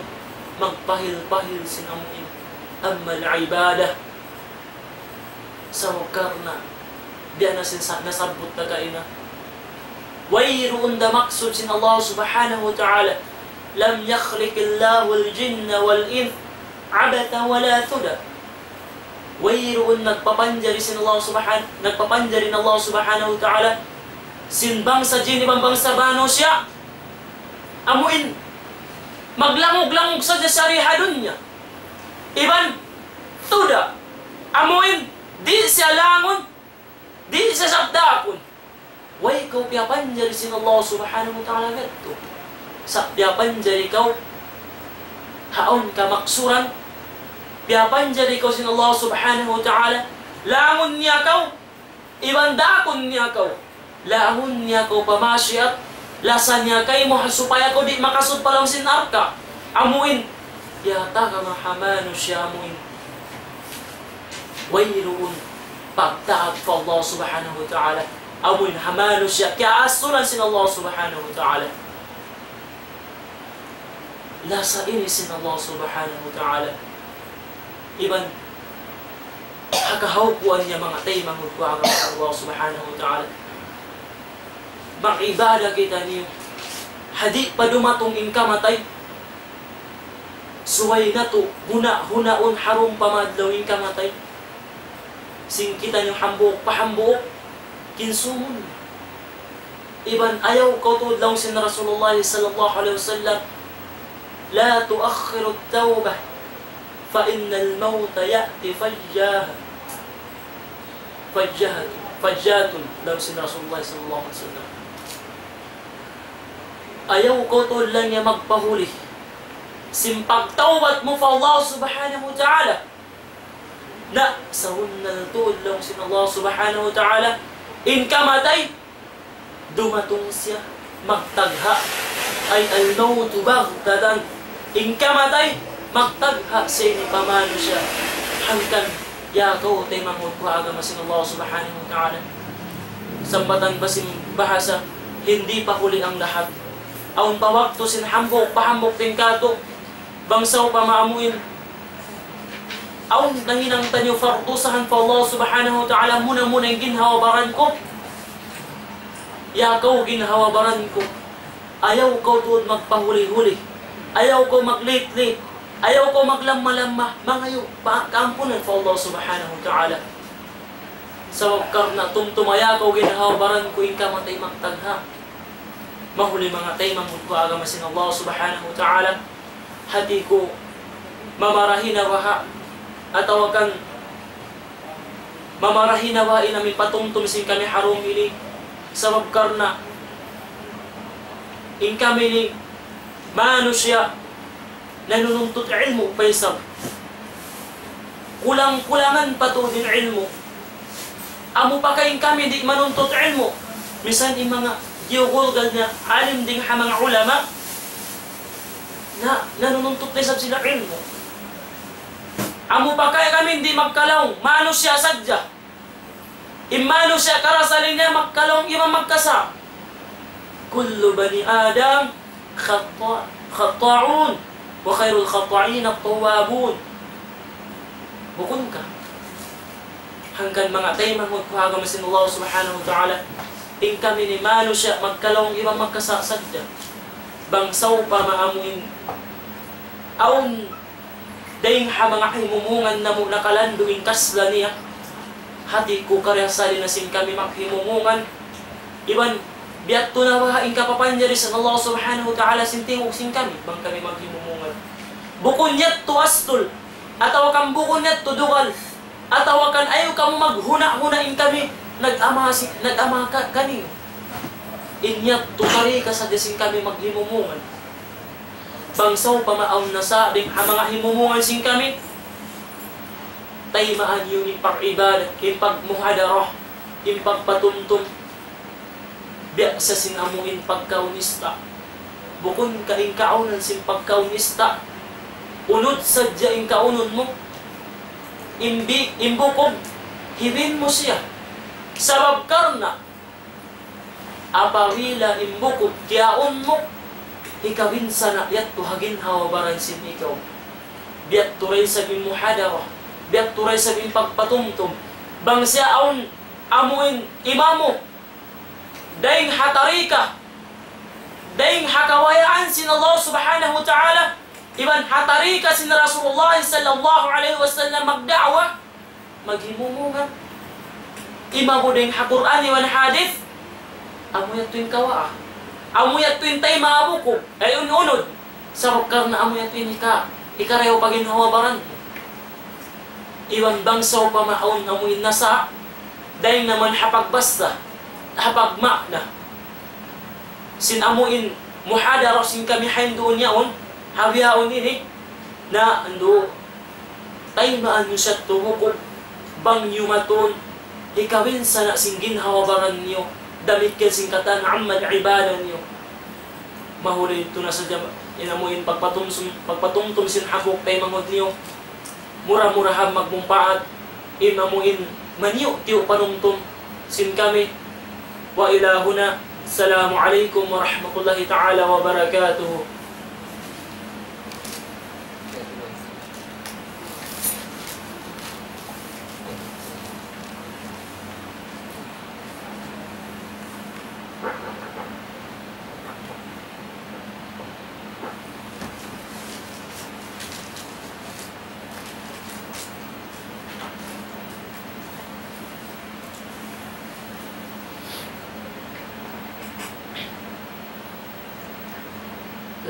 magpahil-pahil sin amu in amal ibadah. Sabab karna' biya' na sin sa-, nasabbut ta kaina. Wayruun da maksud sin Allah Subhanahu wa Ta'ala. لم يخلق الله الجن والإنس عبثا ولا سدى. Wayruun nagpapanjari sin Allah Subhan-, nagpapanjari in Allah Subhanahu wa Ta'ala sin bangsa jin iban bangsa manusiya'. Amu in maglangug-langug sadja siya di ha dunya. Iban tuda. Amu in di' siya langun, di' siya sabdaakun. Way kaw piyapanjari sin Allah Subhanahu wa Ta'ala kadtu. Sa' piyapanjari kaw ha awn kamaksuran, piyapanjari kaw sin Allah Subhanahu wa Ta'ala, langun niya kaw, iban daakun niya kaw, langun niya kaw pa maksiyat, lasa niya kaymu ha supaya kaw di' makasud pa lawm sin narka'. Amu in, ya ta kama ha manusiya' amu in. Wayruun pagtaat pa Allah Subhanahu wa Ta'ala. Amu in ha manusiya' kiyaasulan sin Allah Subhanahu wa Ta'ala. Lasa ini sin Allah Subhanahu wa Ta'ala. Iban ha kahawpuan niya manga taymanghud ku ha agama Allah Subhanahu wa Ta'ala. Mag-ibadah kitaniyu. Ha di' pa dumatung in kamatay. Subay natu' huna-hunaun harun pa madlaw in kamatay. Sin kitaniyu hambuuk pa hambuuk, kinsumun. Iban ayaw kaw tuud laung sin Rasulullah sallallahu alayhi wasallam, لا تؤخروا التوبة فإن الموت يأتي فجاء فجاء فجاء laung sin Rasulullah sallallahu alayhi wasallam. Ayaw kaw tuud laung niya magpahuli sin pagtawbat mu pa Allah subhanahu wa ta'ala. Na, sabunnal tuud laung sin Allah subhanahu wa ta'ala, in kamatay, dumatung siya, magtagha'. أي الموت بغتة. In kamatay, magtagha' siya ini pa manusiya'. Hangkan, ya kaw taymanghud ku ha agama sin Allah subhanahu wa ta'ala. Sambatan ba sin bahasa, hindi pa huli ang lahat. Awn pa waktu sin hambuuk, pa hambuuk tingkatu, bang sawpama amuin awn nahinang taniyu pardusahan pa Allah subhanahu wa ta'ala, muna-muna in ginhawa-baran ku. Ya kaw ginhawa-baran ku, ayaw kaw tuud magpahuli-huli, ayaw kaw maglitlit, ayaw kaw maglamma-lamma, mangayu' pa kaampunan pa Allah subhanahu wa ta'ala. Sabab karna' tumtuma ya kaw ginhawa-baran ku, in kamatay magtagha'. Mahuli manga taymanghud ku ha agama sin Allah subhanahu wa ta'ala, hati ku mamarahi na baha', atawa kan mamarahi na baha' in amu in patumtum sin kami ha dum ini, sabab karna' in kami ini manusiya' nanununtut ilmu' pa isab. Kulang-kulangan pa tuud in ilmu'. Amu pa kay in kami di' manuntut ilmu'. Misan in manga giyugulgal na alim dayn ha manga ulama, na nanununtut na isab sila ilmu'. Amu pa kay kami di' magkalaung, manusiya' sadja. In manusiya' karasali niya magkalaung iban magkasa'. كل بني آدم خطاء-، خطاءون وخير الخطائين التوابون. Bukun ka. Hangkan manga taymanghud ku ha agama sin Allah subhanahu wa ta'ala, in kami ini manusiya' magkalaung iban magkasa' sadja. Bang sawpama amuin awn dayn ha manga himumungan namu' nakalandu' in kasla niya. Hati ku karasali na sin kami maghimumungan. Iban biya' tu na baha' in kapapanjari sin Allah subhanahu wa ta'ala sin tingug sin kami, bang kami maghimumungan. Bukun yadtu astul, atawa kan bukun yadtu dugal, atawa kan ayaw kamu maghuna'-huna' in kami, nag-ama si-, nag-ama ka-, kaniyu. In yadtu tarika sadja sin kami maghimumungan. Bang sawpama awn nasa' dayn ha manga himumungan sin kami, taymaan niyu in pag-ibadat, in pagmuhadarah, in pagpatumtum, biya' sa sin amu in pagkaun ista'. Bukun ka in kaunan sin pagkaun ista'. Unud sadja in kaunun mu. In bi-, in bukug, hibin mu siya. Sabab karna' apabila in bukug kiyaun mu, hikabinsana' yadtu ha ginhawa-baran sin ikaw. Biya' tu da isab in muhadarah, biya' tu da isab in pagpatumtum. Bang siya awn amuin imamu, dayn ha tarika, dayn ha kabayaan sin Allah subhanahu wa ta'ala, iban ha tarika sin Rasulullah sallallahu alayhi wasallam magda'wa, maghimumungan. Imamu dayn ha Qur'an iban hadith, amu yadtu in kawaa. Amu yadtu in taymaa bukug, ay un-unud. Sabab karna' amu yadtu in hika-, hikarayaw pa ginhawa-baran. Iban bang sawpama awn amu in nasa', dayn naman ha pagbasa, ha pagmaana sin amu in muhadara sin kami ha duun yaun, ha bihaun ini, na andu', taymaan niyu siya tu bukug, bang niyu matun, hikabinsana' sin ginhawa-baran niyu, damikkiyan sin katan amal ibadah niyu. Mahuli yadtu na sadja, in amu in pagpatumsum-, pagpatumtum sin hambuuk taymanghud niyu. Mura-murahan magmumpaat in amu in maniyu'-tiyu' panumtum sin kami. وإلى هنا. السلام عليكم ورحمة الله تعالى وبركاته.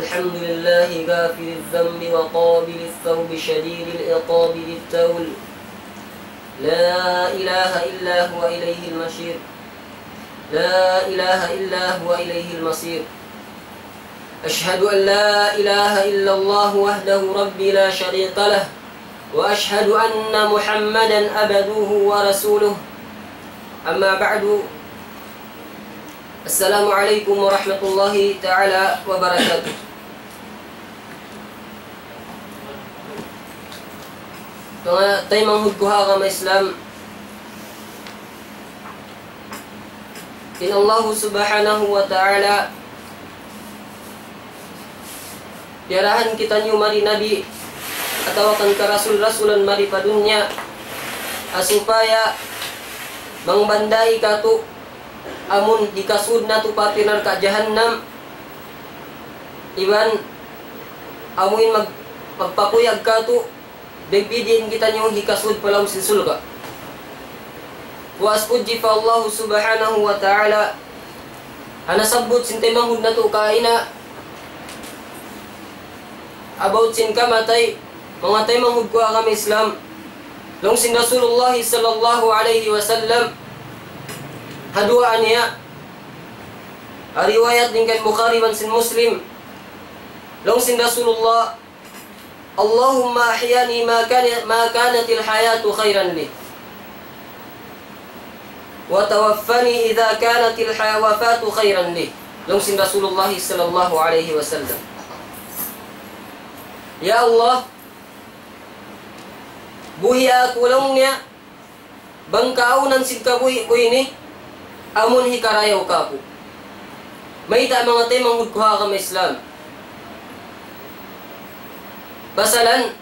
الحمد لله غافر الذنب وقابل التوب شديد العقاب ذي الطول. لا إله إلا هو إليه المصير. لا إله إلا هو إليه المصير. أشهد أن لا إله إلا الله وحده ربي لا شريك له، وأشهد أن محمدا عبده ورسوله. أما بعد، السلام عليكم ورحمة الله تعالى وبركاته. Manga taymanghud ku ha agama Islam, in Allah Subhanahu wa Ta'ala piyarahan kitaniyu mari nabi atawa kan karasul-rasulan mari pa dunya, ha supaya mangbandai katu' amun hikasud natu' pa api narka' jahannam, iban amuin mag-, magpakuyag katu', biyadiin kitaniyu hikasud pa lawm sin surga'. Puas pudji pa Allah Subhanahu wa Ta'ala, ha nasabbut sin taymanghud natu' kaina, about sin kamatay, manga taymanghud ku ha agama Islam. Laung sin Rasulullah sallallahu alayhi wasallam, ha duwaa niya, ha riwayat dayn kan Bukhari iban sin Muslim, laung sin Rasulullah, اللهم أحيني ما كان، ما كانت الحياة خيرا لي، وتوفني إذا كانت الح-، الوفاة خيرا لي. Laung sin Rasulullah sallallahu alayhi wasallam, "Ya Allah, buhia aku," laung niya, "bang kaawnan sin kabuhi' ku ini, amun hikarayaw kāku'." Mayta', manga taymanghud ku ha agama Islam? Pasalan,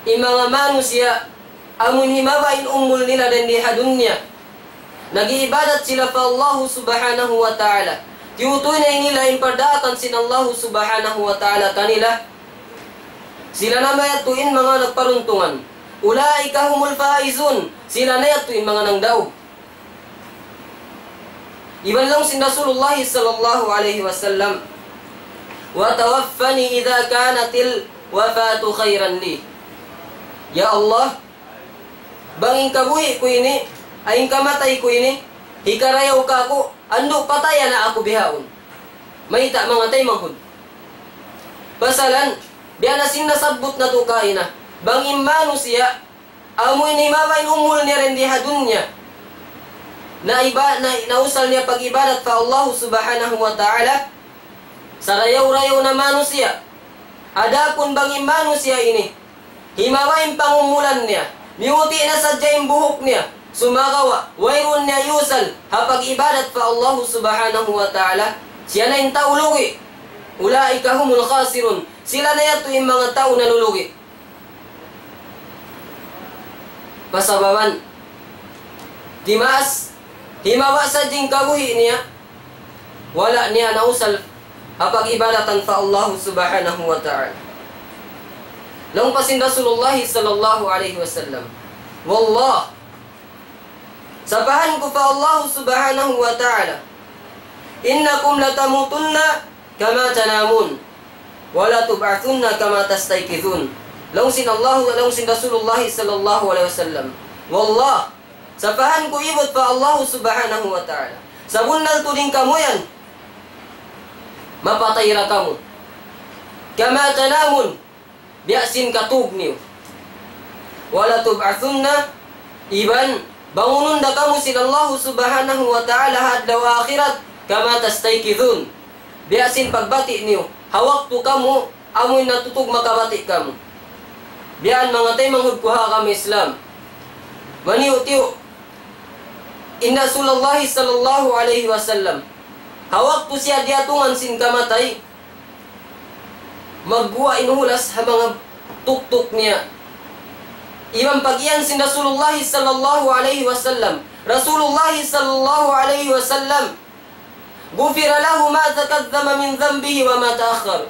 in manga manusiya', amun himaba in umul nila dayn di ha dunya, nag-iibadat sila pa Allahu Subhanahu wa Ta'ala. Tiyutuy na nila in pardaakan sin Allahu Subhanahu wa Ta'ala kanila. Sila na mayadtu in manga nagparuntungan. أولئك هم الفائزون. Sila na yadtu in manga nangdaug. Iban laung sin Rasulullah sallallahu alayhi wasallam, وتوفني إذا كانت الوفاة خيرا لي. Ya Allah, bang in kabuhi' ku ini, ay in kamatay ku ini, hikarayaw kāku', andu' pataya na aku bihaun. Mayta', manga taymanghud? Pasalan, biya' na sin nasabbut natu' kaina, bang in manusiya', amu in himaba in umul niya dayn di ha dunya, na iba-, na, nausal niya pag-ibadat pa Allah Subhanahu wa Ta'ala, sarayaw-rayaw na manusiya'. Adapun bang in manusiya' ini, himaba in pangumulan niya, miyuti' na sadja in buhuk niya, sumagawa', wayruun niya iyusal ha pag-ibadat pa Allah Subhanahu wa Ta'ala, siya na in tau lugi'. أولئك هم الخاسرون. Sila na yadtu in manga tau nalulugi'. Pasababan, timaas, himaba sadja in kabuhi' niya, wala' niya nausal ha pag-ibadatan pa Allah Subhanahu wa Ta'ala. Laung pa sin Rasulullah sallallahu alayhi wasallam, والله, sapahan ku pa Allah Subhanahu wa Ta'ala, إنكم لتموتن كما تنامون ولتبعثن كما تستيقظون. Laung sin Allah, laung sin Rasulullah sallallahu alayhi wasallam, Wallah, sapahan ku ibut pa Allah Subhanahu wa Ta'ala, sabunnal tuud in kamu yan, mapatay da kamu. كما تنامون, biya' sin katug niyu. ولتبعثن, iban bangunun da kamu sin Allah Subhanahu wa Ta'ala ha adlaw akhirat, كما تستيقظون, biya' sin pagbati' niyu ha waktu kamu amuin natutug makabati' kamu. Biya' yan manga taymanghud ku ha agama Islam. Maniyu'-tiyu' in Rasulullah sallallahu alayhi wasallam, ha waktu siya diyatungan sin kamatay, magguwa' in hulas ha manga tuktuk niya. Iban pag-iyan sin Rasulullah sallallahu alayhi wasallam, Rasulullah sallallahu alayhi wasallam, غفر له ما تقدم من ذنبه وما تأخر.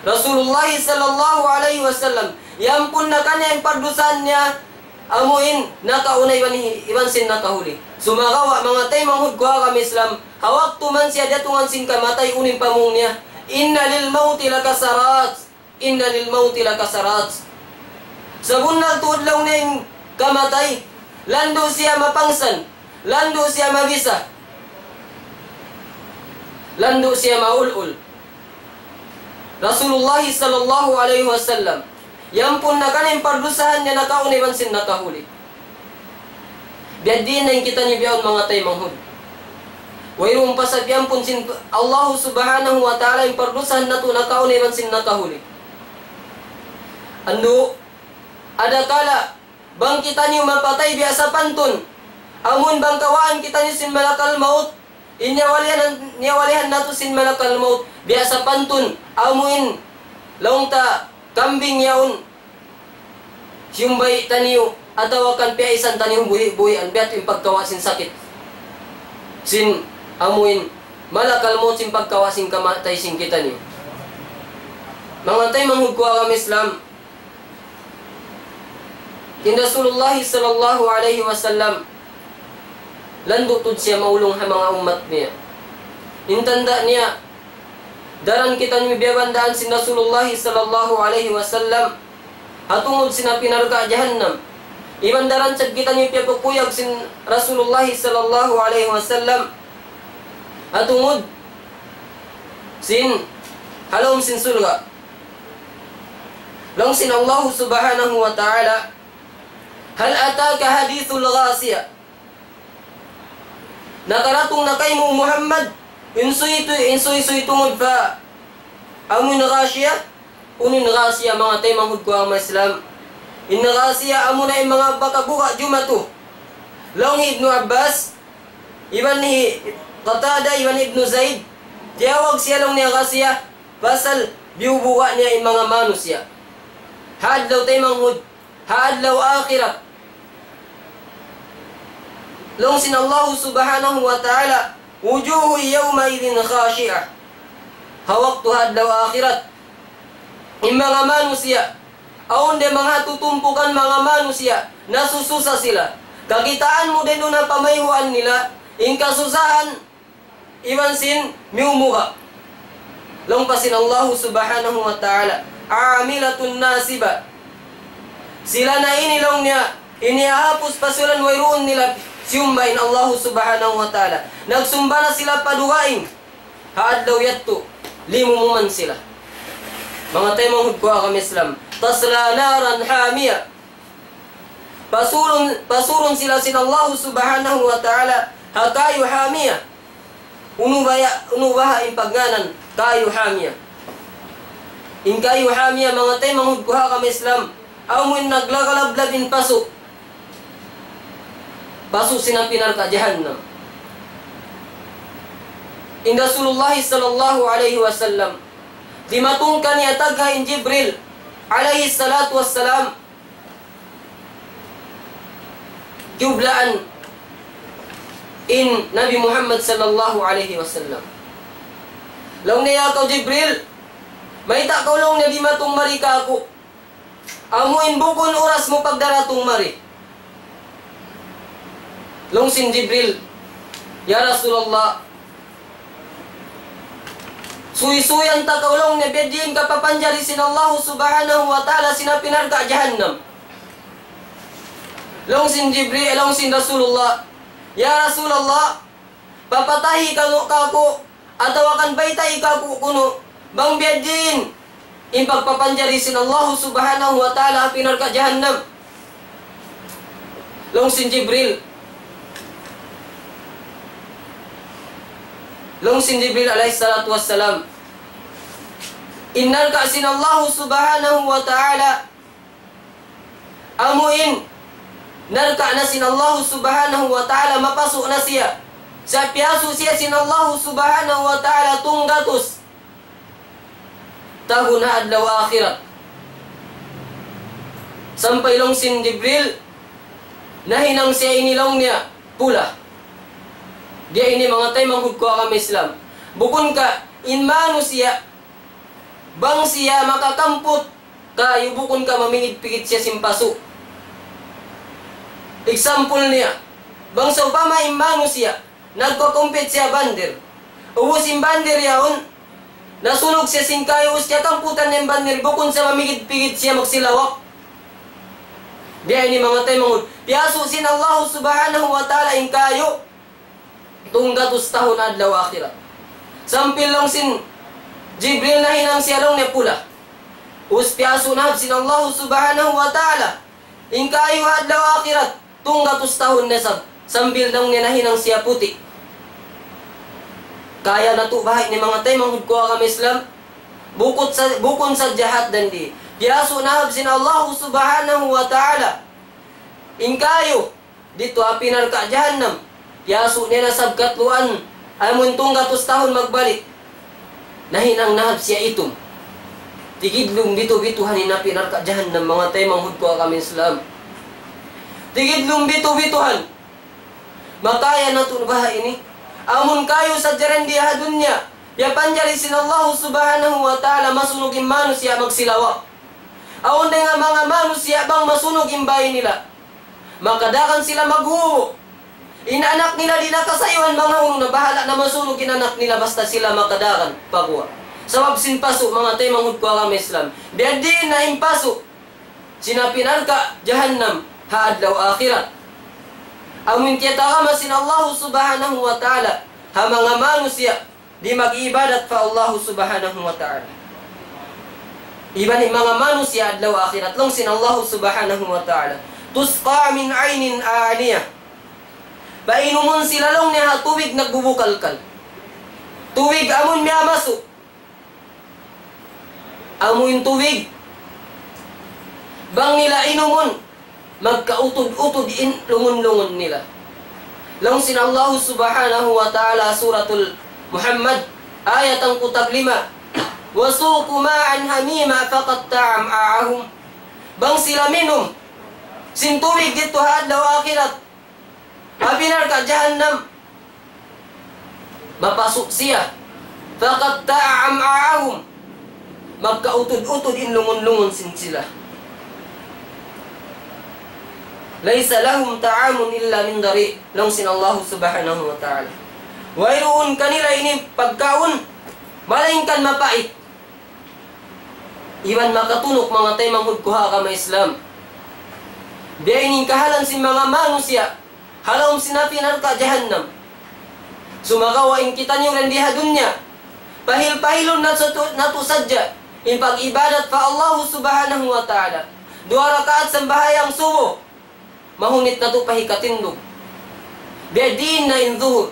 Rasulullah sallallahu alayhi wasallam, iyampun na kaniya in pardusahan niya, amuin nakauna iban hi-, iban sin nakahuli. Sumagawa' manga taymanghud ku ha agama Islam, ha waktu man siya diyatungan sin kamatay, unu in pamung niya, إن للموت لسكرات، إن للموت لسكرات. Sabunnal tuud laung niya in kamatay, landu' siya mapangsan, landu' siya mabisa, landu' siya maul-ul. Rasulullah sallallahu alayhi wasallam, iyampun na kaniya in pardusahan niya nakauna iban sin nakahuli. Biya' diin na in kitaniyu bihaun manga taymanghud. Wayruun pa sa' biyampun sin Allah subhanahu wa ta'ala in pardusahan natu' nakauna iban sin nakahuli. Andu', adakala bang kitaniyu mapatay biya' sapantun, amun bang kawaan kitaniyu sin malakal maut, in niyawalihan, niyawalihan natu' sin malakal maut, biya' sapantun, amun laung ta kambing yaun, siyumbay taniyu, atawa kan piyaisan taniyu buhi'-buhian, biya' in pagkawa' sin sakit. Sin amuin malakal maut sin pagkawa' sin kamatay sin kitaniyu. Manga taymanghud ku agama Islam, in Rasulullah sallallahu alayhi wasallam, landu' tuud siya maulung ha manga ummat niya. In tanda' niya, daran kitaniyu biyabandaan sin Rasulullah sallallahu alayhi wasallam, ha tungud sin api narka' jahannam. Iban daran sad kitaniyu piyapakuyag sin Rasulullah sallallahu alayhi wasallam, ha tungud sin ha lawm sin surga'. Laung sin Allah subhanahu wa ta'ala, هل أتاك حديث الغاشية. Nakaratung na kaymu Muhammad, in suysuy, in suysuy tungud pa amuin ghashiyah, unu in ghashiyah manga taymanghud ku agama Islam. In ghashiyah amuna in manga baka buga' jumatu. Laung hi Ibnu Abbas, iban hi Qatada, iban Ibnu Zaid, tiyawag siya laung niya ghashiyah, pasal biyubuga' niya in manga manusiya'. Ha adlaw taymanghud, ha adlaw akhirat. Laung sin Allah subhanahu wa ta'ala, وجوه يومئذ خاشعة. Ha waktu ha adlaw akhirat, in manga manusiya', awn da manga tutumpukan manga manusiya', nasususa sila. Kakitaan mu da duun ha pamayhuan nila, in kasusahan, iban sin miyumuga'. Laung pa sin Allah subhanahu wa ta'ala, عاملة ناصبة. Sila na ini laung niya, ini hapus pa sila wayruun nila siyumba in Allah subhanahu wa ta'ala. Nagsumba na sila pa dugaing. Ha adlaw yadtu, limumuman sila. Manga taymanghud ku agama Islam, تصلى نارا حامية. Pasurun, pasurun sila sin Allah subhanahu wa ta'ala ha kayu hamiya. Unu baya, unu baha' in pagngānan kayu hamiya. In kayu hamiya, manga taymanghud ku agama Islam, amu in naglagalablab in pasu'. Pasu' sin api narka' jahannam. In Rasulullah sallallahu alayhi wasallam, dimatung kaniya tagha in Jibril alayhi salatu wassalam, kiyublaan in Nabi Muhammad sallallahu alayhi wasallam. Laung niya, "Ya kaw Jibril, mayta' kaw laung niya dimatung mari kāku'? Amu in bukun oras mu pagdaratung mari." Laung sin Jibril, "Ya Rasulullah, suysuyan ta kaw laung niya biya' diin kapapanjari sin Allah subhanahu wa ta'ala sin api narka' jahannam." Laung sin Jibril, laung sin Rasulullah, "Ya Rasulullah, papatahi kanu' kāku', atawa kan baytai kāku' kunu', bang biya' diin in pagpapanjari sin Allah subhanahu wa ta'ala api narka' jahannam." Laung sin Jibril, laung sin Jibril alayhi salatu wassalam, in narka' sin Allah subhanahu wa ta'ala, amu in narka' na sin Allah subhanahu wa ta'ala, mapasu' na siya. Sa' piyasu' siya sin Allah subhanahu wa ta'ala tunggatus tahun ha adlaw akhirat. Sampay laung sin Jibril, nahinang siya ini laung niya pula. Biya' ini manga taymanghud ku agama Islam. Bukun ka in manusiya', bang siya makakamput kayu, bukun ka mamingid-pingid siya sin pasu'. Example niya, bang sawpama in manusiya', nagpakumpit siya bandir. Ubus in bandir yaun, Nasunug siya sin kayu, ubus kiyakamputan niya in bannil, bukun siya mamigid-pigid siya magsilawak. Biya' ini manga taymanghud. Piyasu' sin Allah subhanahu wa ta'ala in kayu. Tunggatus tahun adlaw akhirat. Sampay laung sin Jibril nahinang siya laung niya pula. Ubus piyasu' na sin Allah subhanahu wa ta'ala in kayu adlaw akhirat. Tunggatus tahun na isab. Sampay laung niya nahinang siya puti'. Kaya natu' baha' ini manga taymanghud ku agama Islam. Bukun sa, bukun sa jahat dan di. Piyasu' na sin Allah subhanahu wa ta'ala in kayu didtu ha api narka' jahannam. Piyasu' niya na isab katluan, amun tunggatus tahun magbalik. Nahinang na isab siya itum. Tigidlum bitu-bituhan in api narka' jahannam, manga taymanghud ku agama Islam. Tigidlum bitu-bituhan. Makaya natu' baha' ini. Amun kayu sadja di ha dunya, piyapanjari sin Allah subhanahu wa ta'ala, masunug in manusiya' magsilawak. Awn dayn ha manga manusiya' bang masunug in bāy nila, makadagan sila maghubu'. In anak nila di' na kasayuhan, manga unu na, bahala' na masunug in anak nila basta sila makadagan paguwa'. Sabab sin pasu', manga taymanghud ku agama Islam. Biya' diin na in pasu' sin api narka' jahannam ha adlaw akhirat. Amun tiyatagama sin Allah subhanahu wa ta'ala ha manga manusiya' di' mag-ibadat pa Allah subhanahu wa ta'ala. Iban in manga manusiya' adlaw akhirat, laung sin Allah subhanahu wa ta'ala, تسقى من عين آنية. Painumun sila laung niya ha tubig nagbubukalkal. Tubig amun miyamasu'. Amu in tubig bang nila inumun, magkautud-utud in lungun-lungun nila. Laung sin Allah subhanahu wa ta'ala, Suratul Muhammad, ayat hangpu' tag lima, وسقوا ماء حميما فقطع أمعاءهم. Bang sila minum sin tubig didtu ha adlaw akhirat, api narka' jahannam, mapasu' siya. فقطع أمعاءهم. Magkautud-utud in lungun-lungun sin sila. ليس لهم طعام إلا من ضريع. Laung sin Allah subhanahu wa ta'ala. Wayruun kanila ini pagkaun, malaingkan mapait. Iban makatunuk, manga taymanghud ku ha agama Islam. Biya' ini in kahalan sin manga manusiya' ha lawm sin api narka' jahannam. Sumagawa' in kitaniyu dayn di ha dunya, pahil-pahilun natu', natu' sadja in pag-ibadat pa Allah subhanahu wa ta'ala. Duwa rakaat sambahayang subuh, mahunit natu' pa hikatindug. Biya' diin na in Zuhur,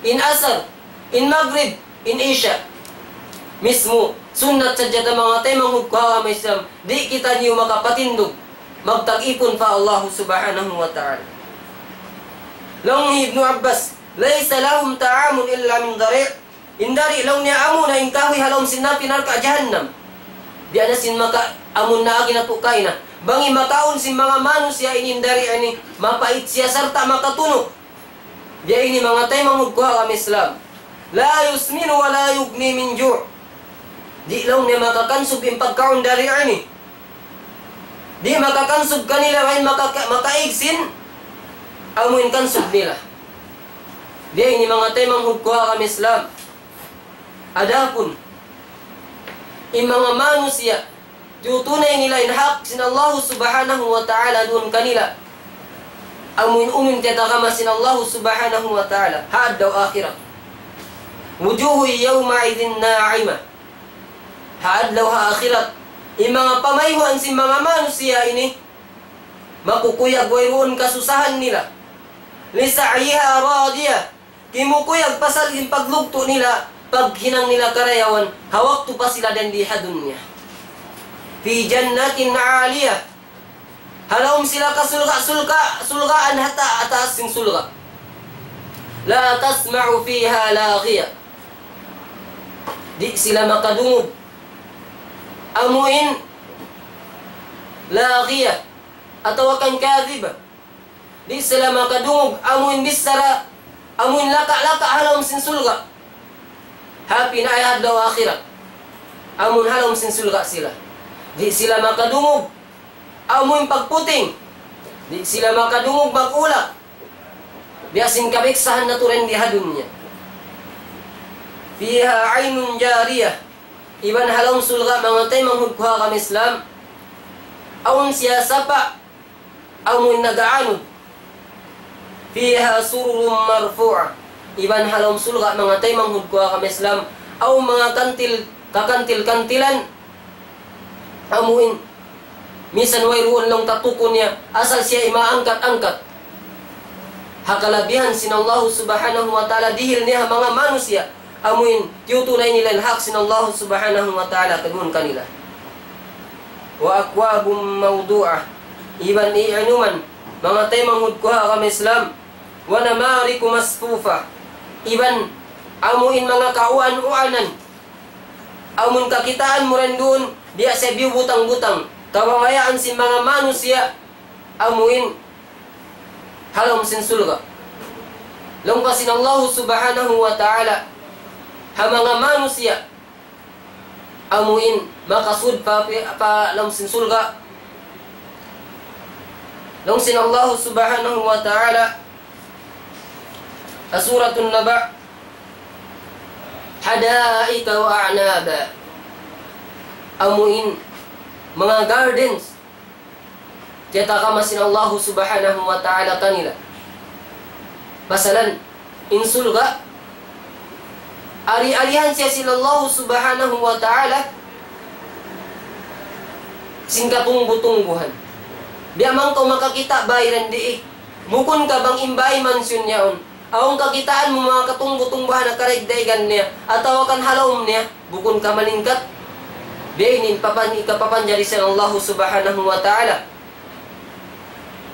in Asar, in Magrib, in Isha. Mismu, sunnat sadja ta, manga taymanghud ku ha agama Islam, di' kitaniyu makapatindug, magtag-ipun pa Allah subhanahu wa ta'ala. Laung hi Ibnu Abbas, ليس لهم طعام إلا من ضريع. In dari' laung niya amuna in kahuy ha lawm sin api narka' jahannam. Biya' na sin maka-, amun naagi natu' kaina. Bang in makaun sin manga manusiya' ini in dari' ini, mapait siya sarta' makatunuk. Biya' ini manga taymanghud ku ha agama Islam. لا يسمن ولا يغني من جوع. Di' laung niya makakansub in pagkaun dari' ini. Di' makakansub kanila, way makaka-, makaig sin amu in kansub nila. Biya' ini manga taymanghud ku ha agama Islam. Adapun in manga manusiya', tiyutunay nila in hak sin Allah subhanahu wa ta'ala duun kanila. Amu in unu in tiyatagama sin Allah subhanahu wa ta'ala ha adlaw akhirat. وجوه يومئذ ناعمة. Ha adlaw ha akhirat, in manga pamayhuan sin manga manusiya' ini, makukuyag wayruun kasusahan nila. لسعيها راضية. Kimukuyag pasal sin paglugtu' nila, paghinang nila karayawan, ha waktu pa sila dayn di ha dunya. في جنة عالية. Ha lawm sila kasulga'-sulga', sulgaan ha ta-, ha taas sin sulga'. لا تسمع فيها لاغية. Di' sila makadungug amu in laghiyah atawa kan kadhibah. Di' sila makadungug amu in bichara, amu in laka'-laka' ha lawm sin sulga'. Ha pinaay adlaw akhirat, amun ha lawm sin sulga' sila. Di' sila makadungug amu in pagputing. Di' sila makadungug mag-ulak. Biya' sin kabiksahan natu' dayn di ha dunya. فيها عين جارية. Iban ha lawm surga' manga taymanghud ku ha agama Islam, awn siya sapa', amun nag-aanud. فيها سرر مرفوعة. Iban ha lawm surga' manga taymanghud ku ha agama Islam, awn manga kantil, kakantil-kantilan, amuin, misan wayruun laung katuku niya, asal siya imaangkat-angkat. Ha kalabihan sin Allah Subhanahu wa Ta'ala, dihil niya ha manga manusiya', amuin, tiyutunay nila in hak sin Allah Subhanahu wa Ta'ala, kagun kanila. وأكواب موضوعة. Iban iinuman, manga taymanghud ku ha agama Islam, ونمارق مصفوفة. Iban, amuin manga kauan-uanan, amun kakitaan mu dayn duun, biya' siya biyubutang-butang. Kabayaan sin manga manusiya', amuin, ha lawm sin surga'. Laung pa sin Allah Subhanahu wa Ta'ala, ha manga manusiya', amuin, makasud pa, pa lawm sin surga'. Laung sin Allah Subhanahu wa Ta'ala, ha Suratun Naba', حدائق وأعنابا. Amuin, manga gardens, tiyatagama sin Allah Subhanahu wa Ta'ala kanila. Pasalan, in surga', ari-arihan siya sin Allah Subhanahu wa Ta'ala, sin katungbu-tungbuhan. Biya' man kaw makakita' bay dayn di, bukun ka bang in bay mansion yaun. Awn kakitaan mu manga katungbu-tungbuhan ha kadaig-daigan niya, atawa kan ha lawm niya, bukun ka malingkat. Biya' ini in papan-, ikapapanjari sin Allah Subhanahu wa Ta'ala.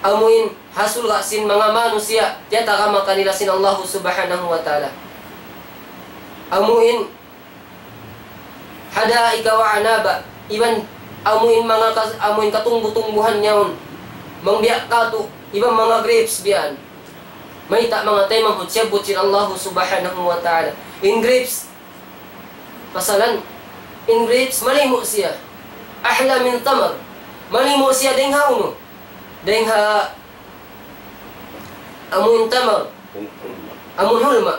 Amuin ha surga' sin manga manusiya', tiyatagama kanila sin Allah Subhanahu wa Ta'ala. Amuin حدائق وأعنابا, iban amuin manga kas-, amuin katungbu-tungbuhan yaun. Manga biya' katu', iban manga grapes biya' yan. Mayta' manga taymanghud siyabbut sin Allah Subhanahu wa Ta'ala. In grapes, pasalan, in grapes, malimu' siya. أحلى من التمر. Malimu' siya dayn ha unu? Dayn ha amun tamar. Amun hulma'.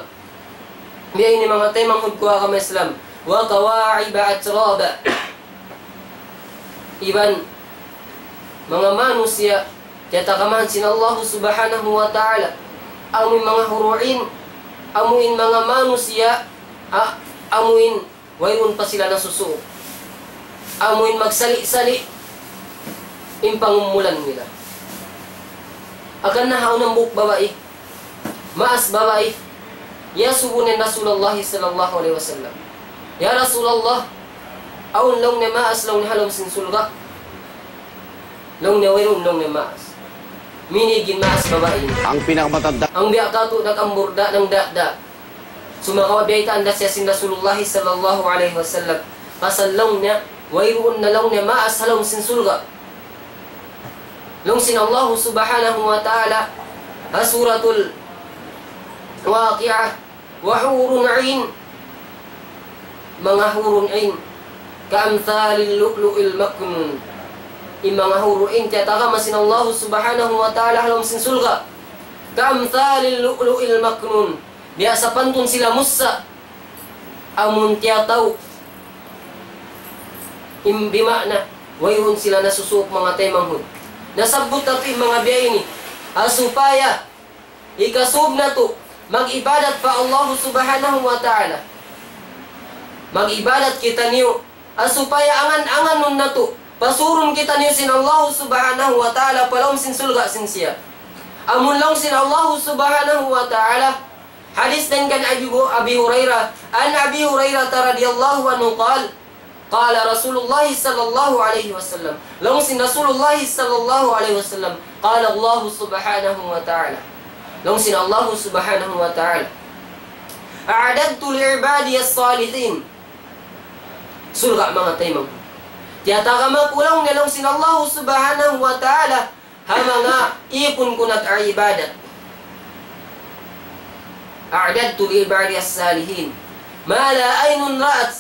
Biya' ini manga taymanghud ku ha agama Islam. وكواعب أترابا. Iban manga manusiya', tiyatagamahan sin Allah Subhanahu wa Ta'ala. Amuin manga hurul 'in, amuin manga manusiya', a-, amuin wayruun pa sila nasusuuk. Amuin magsali'-sali' in pangumulan nila. Hangkan na ha awn hambuuk babai, maas babai, iyasubu niya in Rasulullah sallallahu alayhi wasallam. "Ya Rasulullah, awn laung niya maas laung niya ha lawm sin surga'?" Laung niya wayruun laung niya maas. Minīg in maas babai ini. Ang pinakamatanda. Ang biya' katu' nag-amburda' nagdada'. Sumagawa' biyaytaan da siya sin Rasulullah sallallahu alayhi wasallam. Pasal laung niya, wayruun na laung niya maas ha lawm sin surga'. Laung sin Allah Subhanahu wa Ta'ala, ha Suratul Waqi'ah, وحور عين. Manga hurul 'in, كأمثال اللؤلؤ المكنون. In manga hurul 'in, tiyatagama sin Allah Subhanahu wa Ta'ala ha lawm sin surga'. كأمثال اللؤلؤ المكنون. Biya' sapantun sila mussa', amun tiyataw. In bima'na, wayruun sila nasusuuk manga taymanghud. Nasabbut natu' in manga biya' ini, ha supaya hikasub natu' mag-ibadat pa Allah Subhanahu wa Ta'ala. Mag-ibadat kitaniyu, ha supaya angan-anganun natu', pasurun kitaniyu sin Allah Subhanahu wa Ta'ala pa lawm sin surga' sin siya. Amun laung sin Allah Subhanahu wa Ta'ala, hadith dayn kan Abi, Abi Hurairah, عن أبي هريرة رضي الله عنه قال، قال رسول الله صلى الله عليه وسلم. Laung sin Rasulullah sallallahu alayhi wasallam, قال الله سبحانه وتعالى. Laung sin Allah Subhanahu wa Ta'ala, أعددت لعبادي الصالحين. Surga' manga taymanghud. Tiyatagama ku laung niya laung sin Allah Subhanahu wa Ta'ala, ha manga ipun ku nag-ibadat. أعددت لعبادي الصالحين ما لا عين رأت.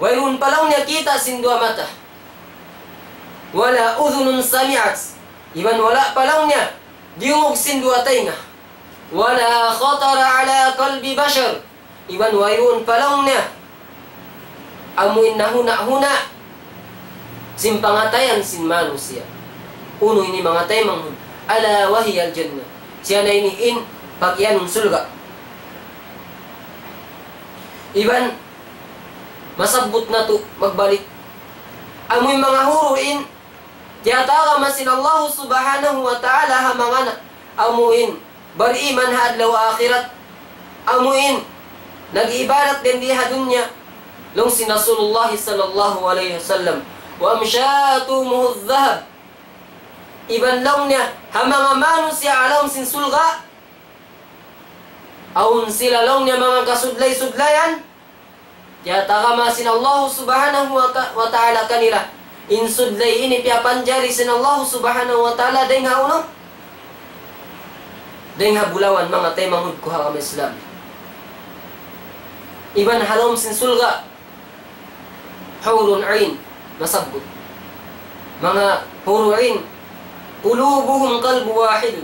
Wayruun pa laung niya kita' sin duwa mata. ولا أذن سمعت. Iban wala' pa laung niya diyungug sin duwa taynga. ولا خطر على قلب بشر. Iban wayruun pa laung niya amu in nahuna-huna sin pangatayan sin manusiya'. Unu ini manga taymanghud? ألا وهي الجنة. Siya na ini in pag-iyanun surga'. Iban masabbut natu' magbalik. Amu in manga huru in tiyatagama sin Allah Subhanahu wa Ta'ala ha manga na, amu in bariman ha adlaw akhirat, amu in nag-ibadat dayn di ha dunya, laung sin Rasulullah sallallahu alayhi wasallam, وأمشاطهم الذهب. Iban laung niya, ha manga manusiya' ha lawm sin surga', awn sila laung niya manga kasudlay-sudlayan, tiyatagama sin Allah Subhanahu wa ta-, wa Ta'ala kanila. In sudlay ini piyapanjari sin Allah Subhanahu wa Ta'ala dayng ha unu? Dayng ha bulawan, manga taymanghud ku ha agama Islam. Iban ha lawm sin surga', حور عين, nasabbut. Manga huru in, قلوبهم قلب واحد.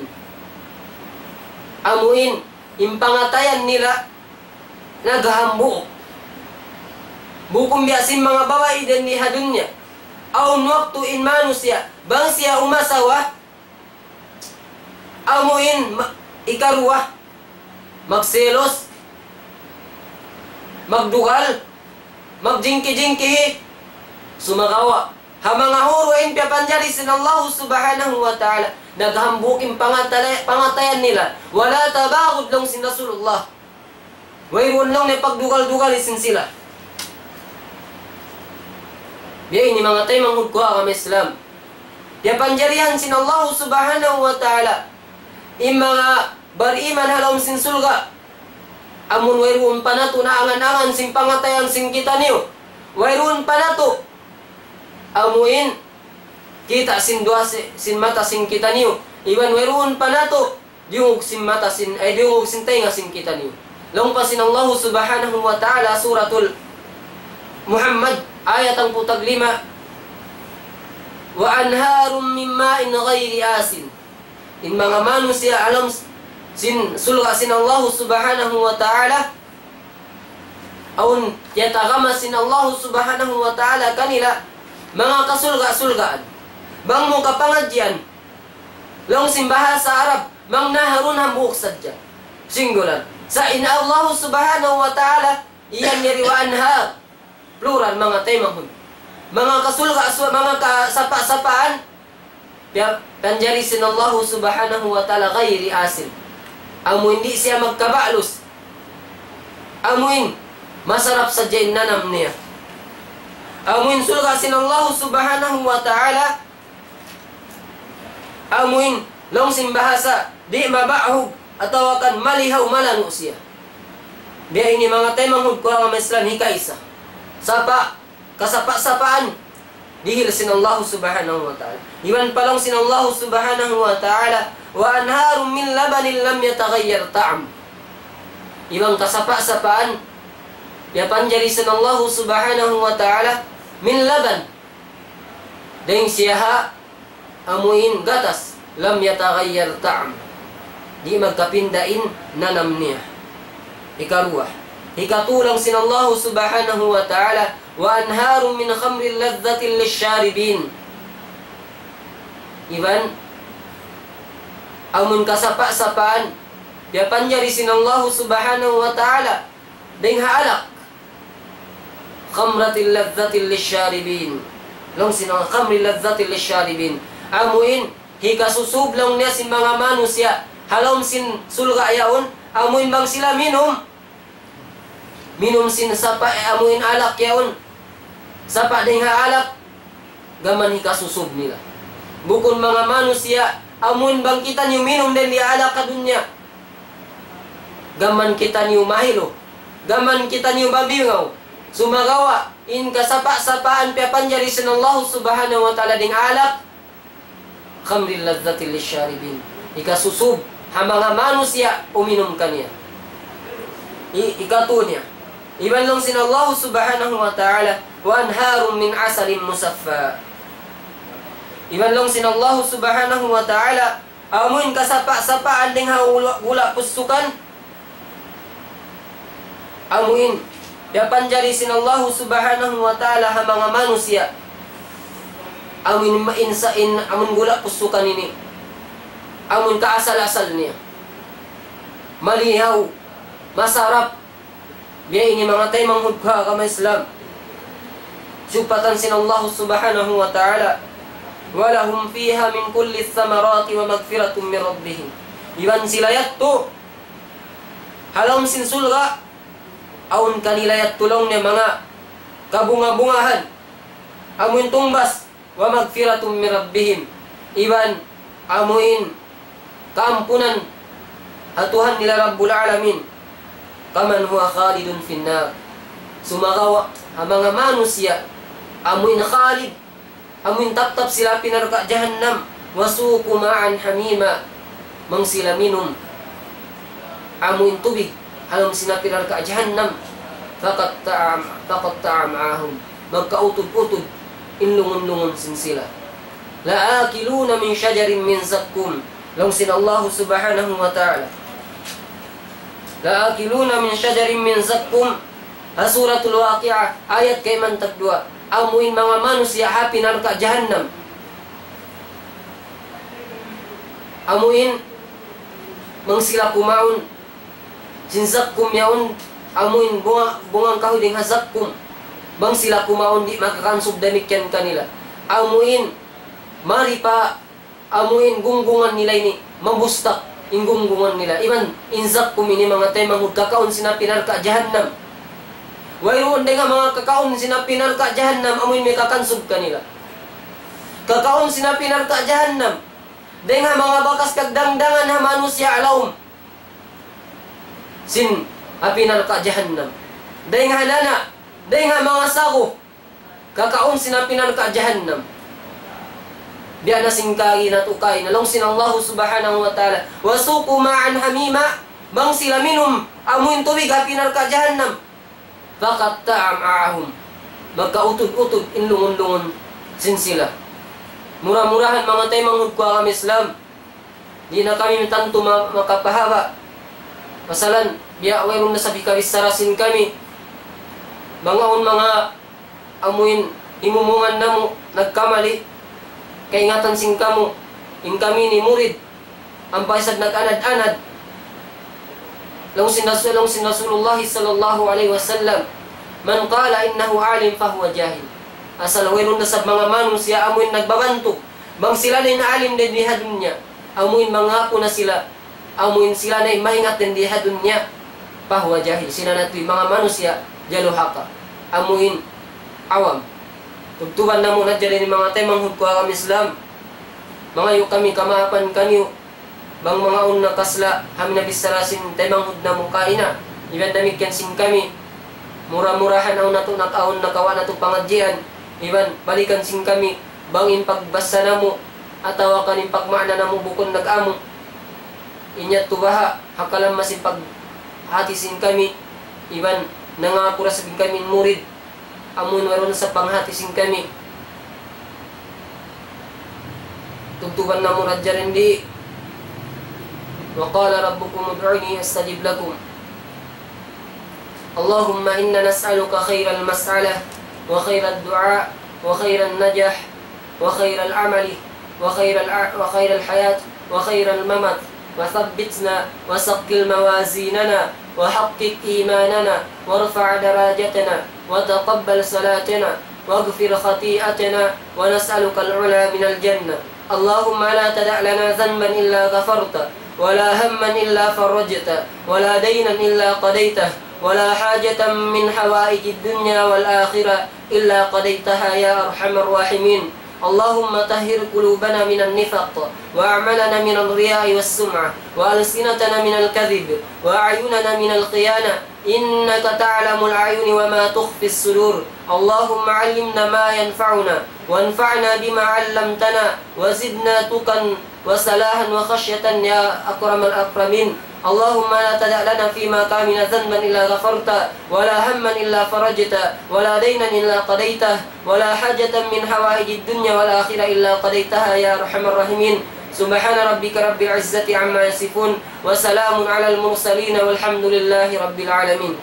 Amu in, in pangatayan nila naghambuuk. Bukun biya' sin manga babai dayn di ha dunya. Awn waktu in manusiya', bang siya umasawa, amu in ma-, ikaruwa, magselos, magdugal, magjingki-jingki, sumagawa' ha manga huru in piyapanjari sin Allah Subhanahu wa Ta'ala, naghambuuk in pangatala-, pangatayan nila. ولا تباغض, laung sin Rasulullah. Wayruun laung niya pagdugal-dugal sin sila. Biya' ini manga taymanghud ku ha agama Islam. Piyapanjarihan sin Allah Subhanahu wa Ta'ala in manga bariman ha lawm sin surga'. Amun wayruun pa natu' naangan-angan sin pangatayan sin kitaniyu. Wayruun pa natu' amu in kita' sin duwa si-, sin mata sin kitaniyu. Iban wayruun pa natu' diyungug sin mata sin, ay, diyungug sin taynga sin kitaniyu. Laung pa sin Allah Subhanahu wa Ta'ala, Suratul Muhammad, ayat hangpu' tag lima, وأنهار من ماء غير آسن. In manga manusiya' ha lawm sin surga' sin Allah Subhanahu wa Ta'ala, awn tiyatagama sin Allah Subhanahu wa Ta'ala kanila, manga kasurga'-surgaan. Bang mu kapangadjian, laung sin bahasa Arab, manga naharun hambuuk sadja. Singular. Sa' in Allah Subhanahu wa Ta'ala, iyan yari وأنهار. Plural, manga taymanghud. Manga kasurga', su-, manga kasapa'-sapaan, piya-, piyapanjari sin Allah Subhanahu wa Ta'ala غير آسن. Amu in di' siya magkaba'lus. Amu in masarap sadja in nanam niya. Amu in surga' sin Allah Subhanahu wa Ta'ala, amu in laung sin bahasa, di' mabahug atawa kan malihaw malanu' siya. Biya' ini manga taymanghud ku ha agama Islam, hikaisa. Sapa', kasapa'-sapaan, dihil sin Allah Subhanahu wa Ta'ala. Iban pa laung sin Allah Subhanahu wa Ta'ala, وأنهار من لبن لم يتغير طعمه. Iban kasapa'-sapaan, piyapanjari sin Allah Subhanahu wa Ta'ala, من لبن. Dayng siya ha amu in gatas, لم يتغير طعمه. Di' magkapinda in nanam niya. Hikaruwa. Hikatu laung sin Allah Subhanahu wa Ta'ala, وأنهار من خمر لذة للشاربين. Iban, amun kasapa'-sapaan, piyapanjari sin Allah Subhanahu wa Ta'ala, dayng ha alak. خمر لذة للشاربين. Laung sin Allah, خمر لذة للشاربين. Amu in hikasusub laung niya sin manga manusiya' ha lawm sin surga' yaun, amu in bang sila minum, minum sin sapa', eh, amu in alak yaun, sapa' dayng ha alak, gam mayan hikasusub nila. Bukun manga manusiya', amu in bang kitaniyu minum dayn di ha alak ha dunya, gam mayan kitaniyu mahilu, gam mayan kitaniyu mabingaw. Sumagawa', in kasapa'-sapaan piyapanjari sin Allah Subhanahu wa Ta'ala dayng alak, خمر لذة للشاربين. Hikasusub ha manga manusiya' uminum kaniya. I-, hikatu niya. Iban laung sin Allah Subhanahu wa Ta'ala, وأنهار من عسل مصفى. Iban laung sin Allah Subhanahu wa Ta'ala, amu in kasapa'-sapaan dayng ha gula', gula' pusukan, amu in Piyapanjari sin Allahu Subhanahu wa Ta'ala ha manga manusiya'. Amun ma-, insa-, in, amun gula' pusukan ini. Amun kaasal-asal niya. Malihaw, masarap. Biya' ini manga taymanghud ku ha agama Islam. Siyupatan sin Allahu Subhanahu wa Ta'ala. وَلَهُمْ فِيهَا مِنْ كُلِّ الثَّمَرَاتِ وَمَغْفِرَةٌ مِنْ رَبِّهِمْ. Iban sila yadtu, ha lawm sin surga', awn kanila yadtu laung niya manga kabunga-bungahan, amuin tungbas, وَمَغْفِرَةٌ مِنْ رَبِّهِمْ, iban amuin kaampunan ha Tuhan nila Rabbul Alamin. كَمَنْ هُوَ خَالِدٌ فِي النَّارِ. Sumagawa' ha manga manusiya', amuin khalid, amuin taptap sila ha api narka' jahannam, وَسُقُوا مَاءً حَمِيمًا, bang sila minum amuin tubig ha lawm sin api narka' jahannam, فَقَطَّعَ أَمْ-، فَقَطَّعَ أَمْعَاءَهُمْ, magkautud-utud in lungun-lungun sin sila. لَآكِلُونَ مِنْ شَجَرٍ مِنْ زَقُّومٍ. Laung sin Allahu Subhanahu wa Ta'ala. لَآكِلُونَ مِنْ شَجَرٍ مِنْ زَقُّومٍ. Ha Suratul Waqi'ah, ayat kaiman tagduwa. Amuin manga manusiya' ha api narka' jahannam. Amuin bang sila kumaun sin zakkum yaun, amuin bunga, bunga kahuy dayn ha zakkum. Bang sila kumaun, di' makakansub damikkiyan kanila. Amuin mari pa amuin gunggungan nila ini, mabustak in gunggungan nila. Iban in zakkum ini manga taymanghud kakaun sin api narka' jahannam. Wayruun dayn ha manga kakaun sin api narka' jahannam amuin makakansub kanila. Kakaun sin api narka' jahannam dayn ha manga bakas kagdangdangan ha manusiya' ha lawm sin api narka' jahannam. Dayn ha nana', dayn ha manga sagu, kakaun sin api narka' jahannam. Biya' na sin kari natu' kaina, laung sin Allahu Subhanahu wa Ta'ala, وَسُقُوا مَاءً حَمِيمًا, bang sila minum amuin tubig ha api narka' jahannam, فَقَطَّعَ أَمْعَاءَهُمْ, magkautud-utud in lungun-lungun sin sila. Mura-murahan manga taymanghud ku ha agama Islam, di' na kami tantu ma-, makapahaba'. Pasalan, biya' wayruun na isab hikabichara sin kami. Manga awn manga amuin himumungan namu' nagkamali', kaingatan sin kamu, in kami ini murid, ampa isab nag-anad-anad. Laung sin Rasul, laung sin Rasulullah sallallahu alayhi wasallam, مَنْ قَالَ إِنَّهُ عَالِمٌ فَهُوَ جَاهِلٌ. Asal wayruun na isab manga manusiya' amuin nagbabantug bang sila na in alim dayn di ha dunya, amuin mangaku na sila, amuin sila na in maingat dayn di ha dunya, فَهُوَ جَاهِلٌ, sila na tuud manga manusiya' jaluhaka, amuin awam. Tubtuban namu' na jari ini manga taymanghud ku ha agama Islam. Mangayu' kami kamaapan kaniyu bang manga awn nakasla' ha manga bichara sin taymanghud namu' kaina. Iban damikkiyan sin kami, mura-murahan awn natu' nag-, awn nakawa' natu' pangadjian, iban balikan sin kami bang in pagbasa namu' atawa kan in pagmaana namu' bukun nag-amu. In yadtu baha' ha kalamma sin paghati sin kami, iban nangapura sin kami in murid, amun wayruun sa panghati sin kami. Tubtuban namu' na jari ini. وَقَالَ رَبُّكُمُ ادْعُونِي أَسْتَجِبْ لَكُمْ. اللَّهُمَّ إِنَّا نَسْأَلُكَ خَيْرَ الْمَسْأَلَةِ وَخَيْرَ الدُّعَاءِ وَخَيْرَ النَّجَاحِ وَخَيْرَ الْعَمَلِ وَخَيْرَ الْع-، وَخَيْرَ الْحَيَاةِ وَخَيْرَ الْمَمَاتِ وَثَبِّتْنَا وَثَقِّلْ مَوَازِينَنَا وَحَقِّقْ إِيمَانَنَا وَارْفَعْ دَرَجَاتِنَا وَتَقَبَّلْ صَلَاتَنَا وَاغْفِرْ خَطِيئَتَنَا وَنَسْأَلُكَ الْعُلَا مِنَ الْجَنَّةِ. اللَّهُمَّ لَا تَدَعْ لَنَا ذَنْبًا إِلَّا غَفَرْتَهُ وَلَا هَمًّا إِلَّا فَرَجْتَهُ وَلَا دَيْنًا إِلَّا قَضَيْتَهُ وَلَا حَاجَةً مِنْ حَوَائِجِ الدُّنْيَا وَالْآخِرَةِ إِلَّا قَضَيْتَهَا يَا أَرْحَمَ الرَّاحِمِينَ. اللَّهُمَّ طَهِّرْ قُلُوبَنَا مِنَ النِّفَاقِ وَأَعْمَالَنَا مِنَ الرِّيَاءِ وَالسُّمْعَةِ وَأَلْسِنَتَنَا مِنَ الْكَذِبِ وَأَعْيُنَنَا مِنَ الْخِيَانَةِ إِنَّكَ تَعْلَمُ الْأَعْيُنَ وَمَا تُخْفِي الصُّدُورُ. اللَّهُمَّ عَلِّمْنَا مَا يَنْفَعُنَا وَانْفَعْنَا بِمَا عَلَّمْتَنَا وَزِدْنَا تُقًى وَصَلَاحًا وَخَشْيَةً يَا أَكْرَمَ الْأَكْرَمِينَ. اللَّهُمَّ لَا تَدَعْ لَنَا فِي مَقَامِنَا ذَنْبًا إِلَّا غَفَرْتَهُ وَلَا هَمًّا إِلَّا فَرَجْتَهُ وَلَا دَيْنًا إِلَّا قَضَيْتَهُ وَلَا حَاجَةً مِنْ حَوَائِجِ الدُّنْيَا وَالْآخِرَةِ إِلَّا قَضَيْتَهَا يَا أَرْحَمَ الرَّاحِمِينَ. سُبْحَانَ رَبِّكَ رَبِّ الْعِزَّةِ عَمَّا يَصِفُونَ وَسَلَامٌ عَلَى الْمُرْسَلِينَ وَالْحَمْدُ لِلَّهِ رَبِّ الْعَالَمِينَ.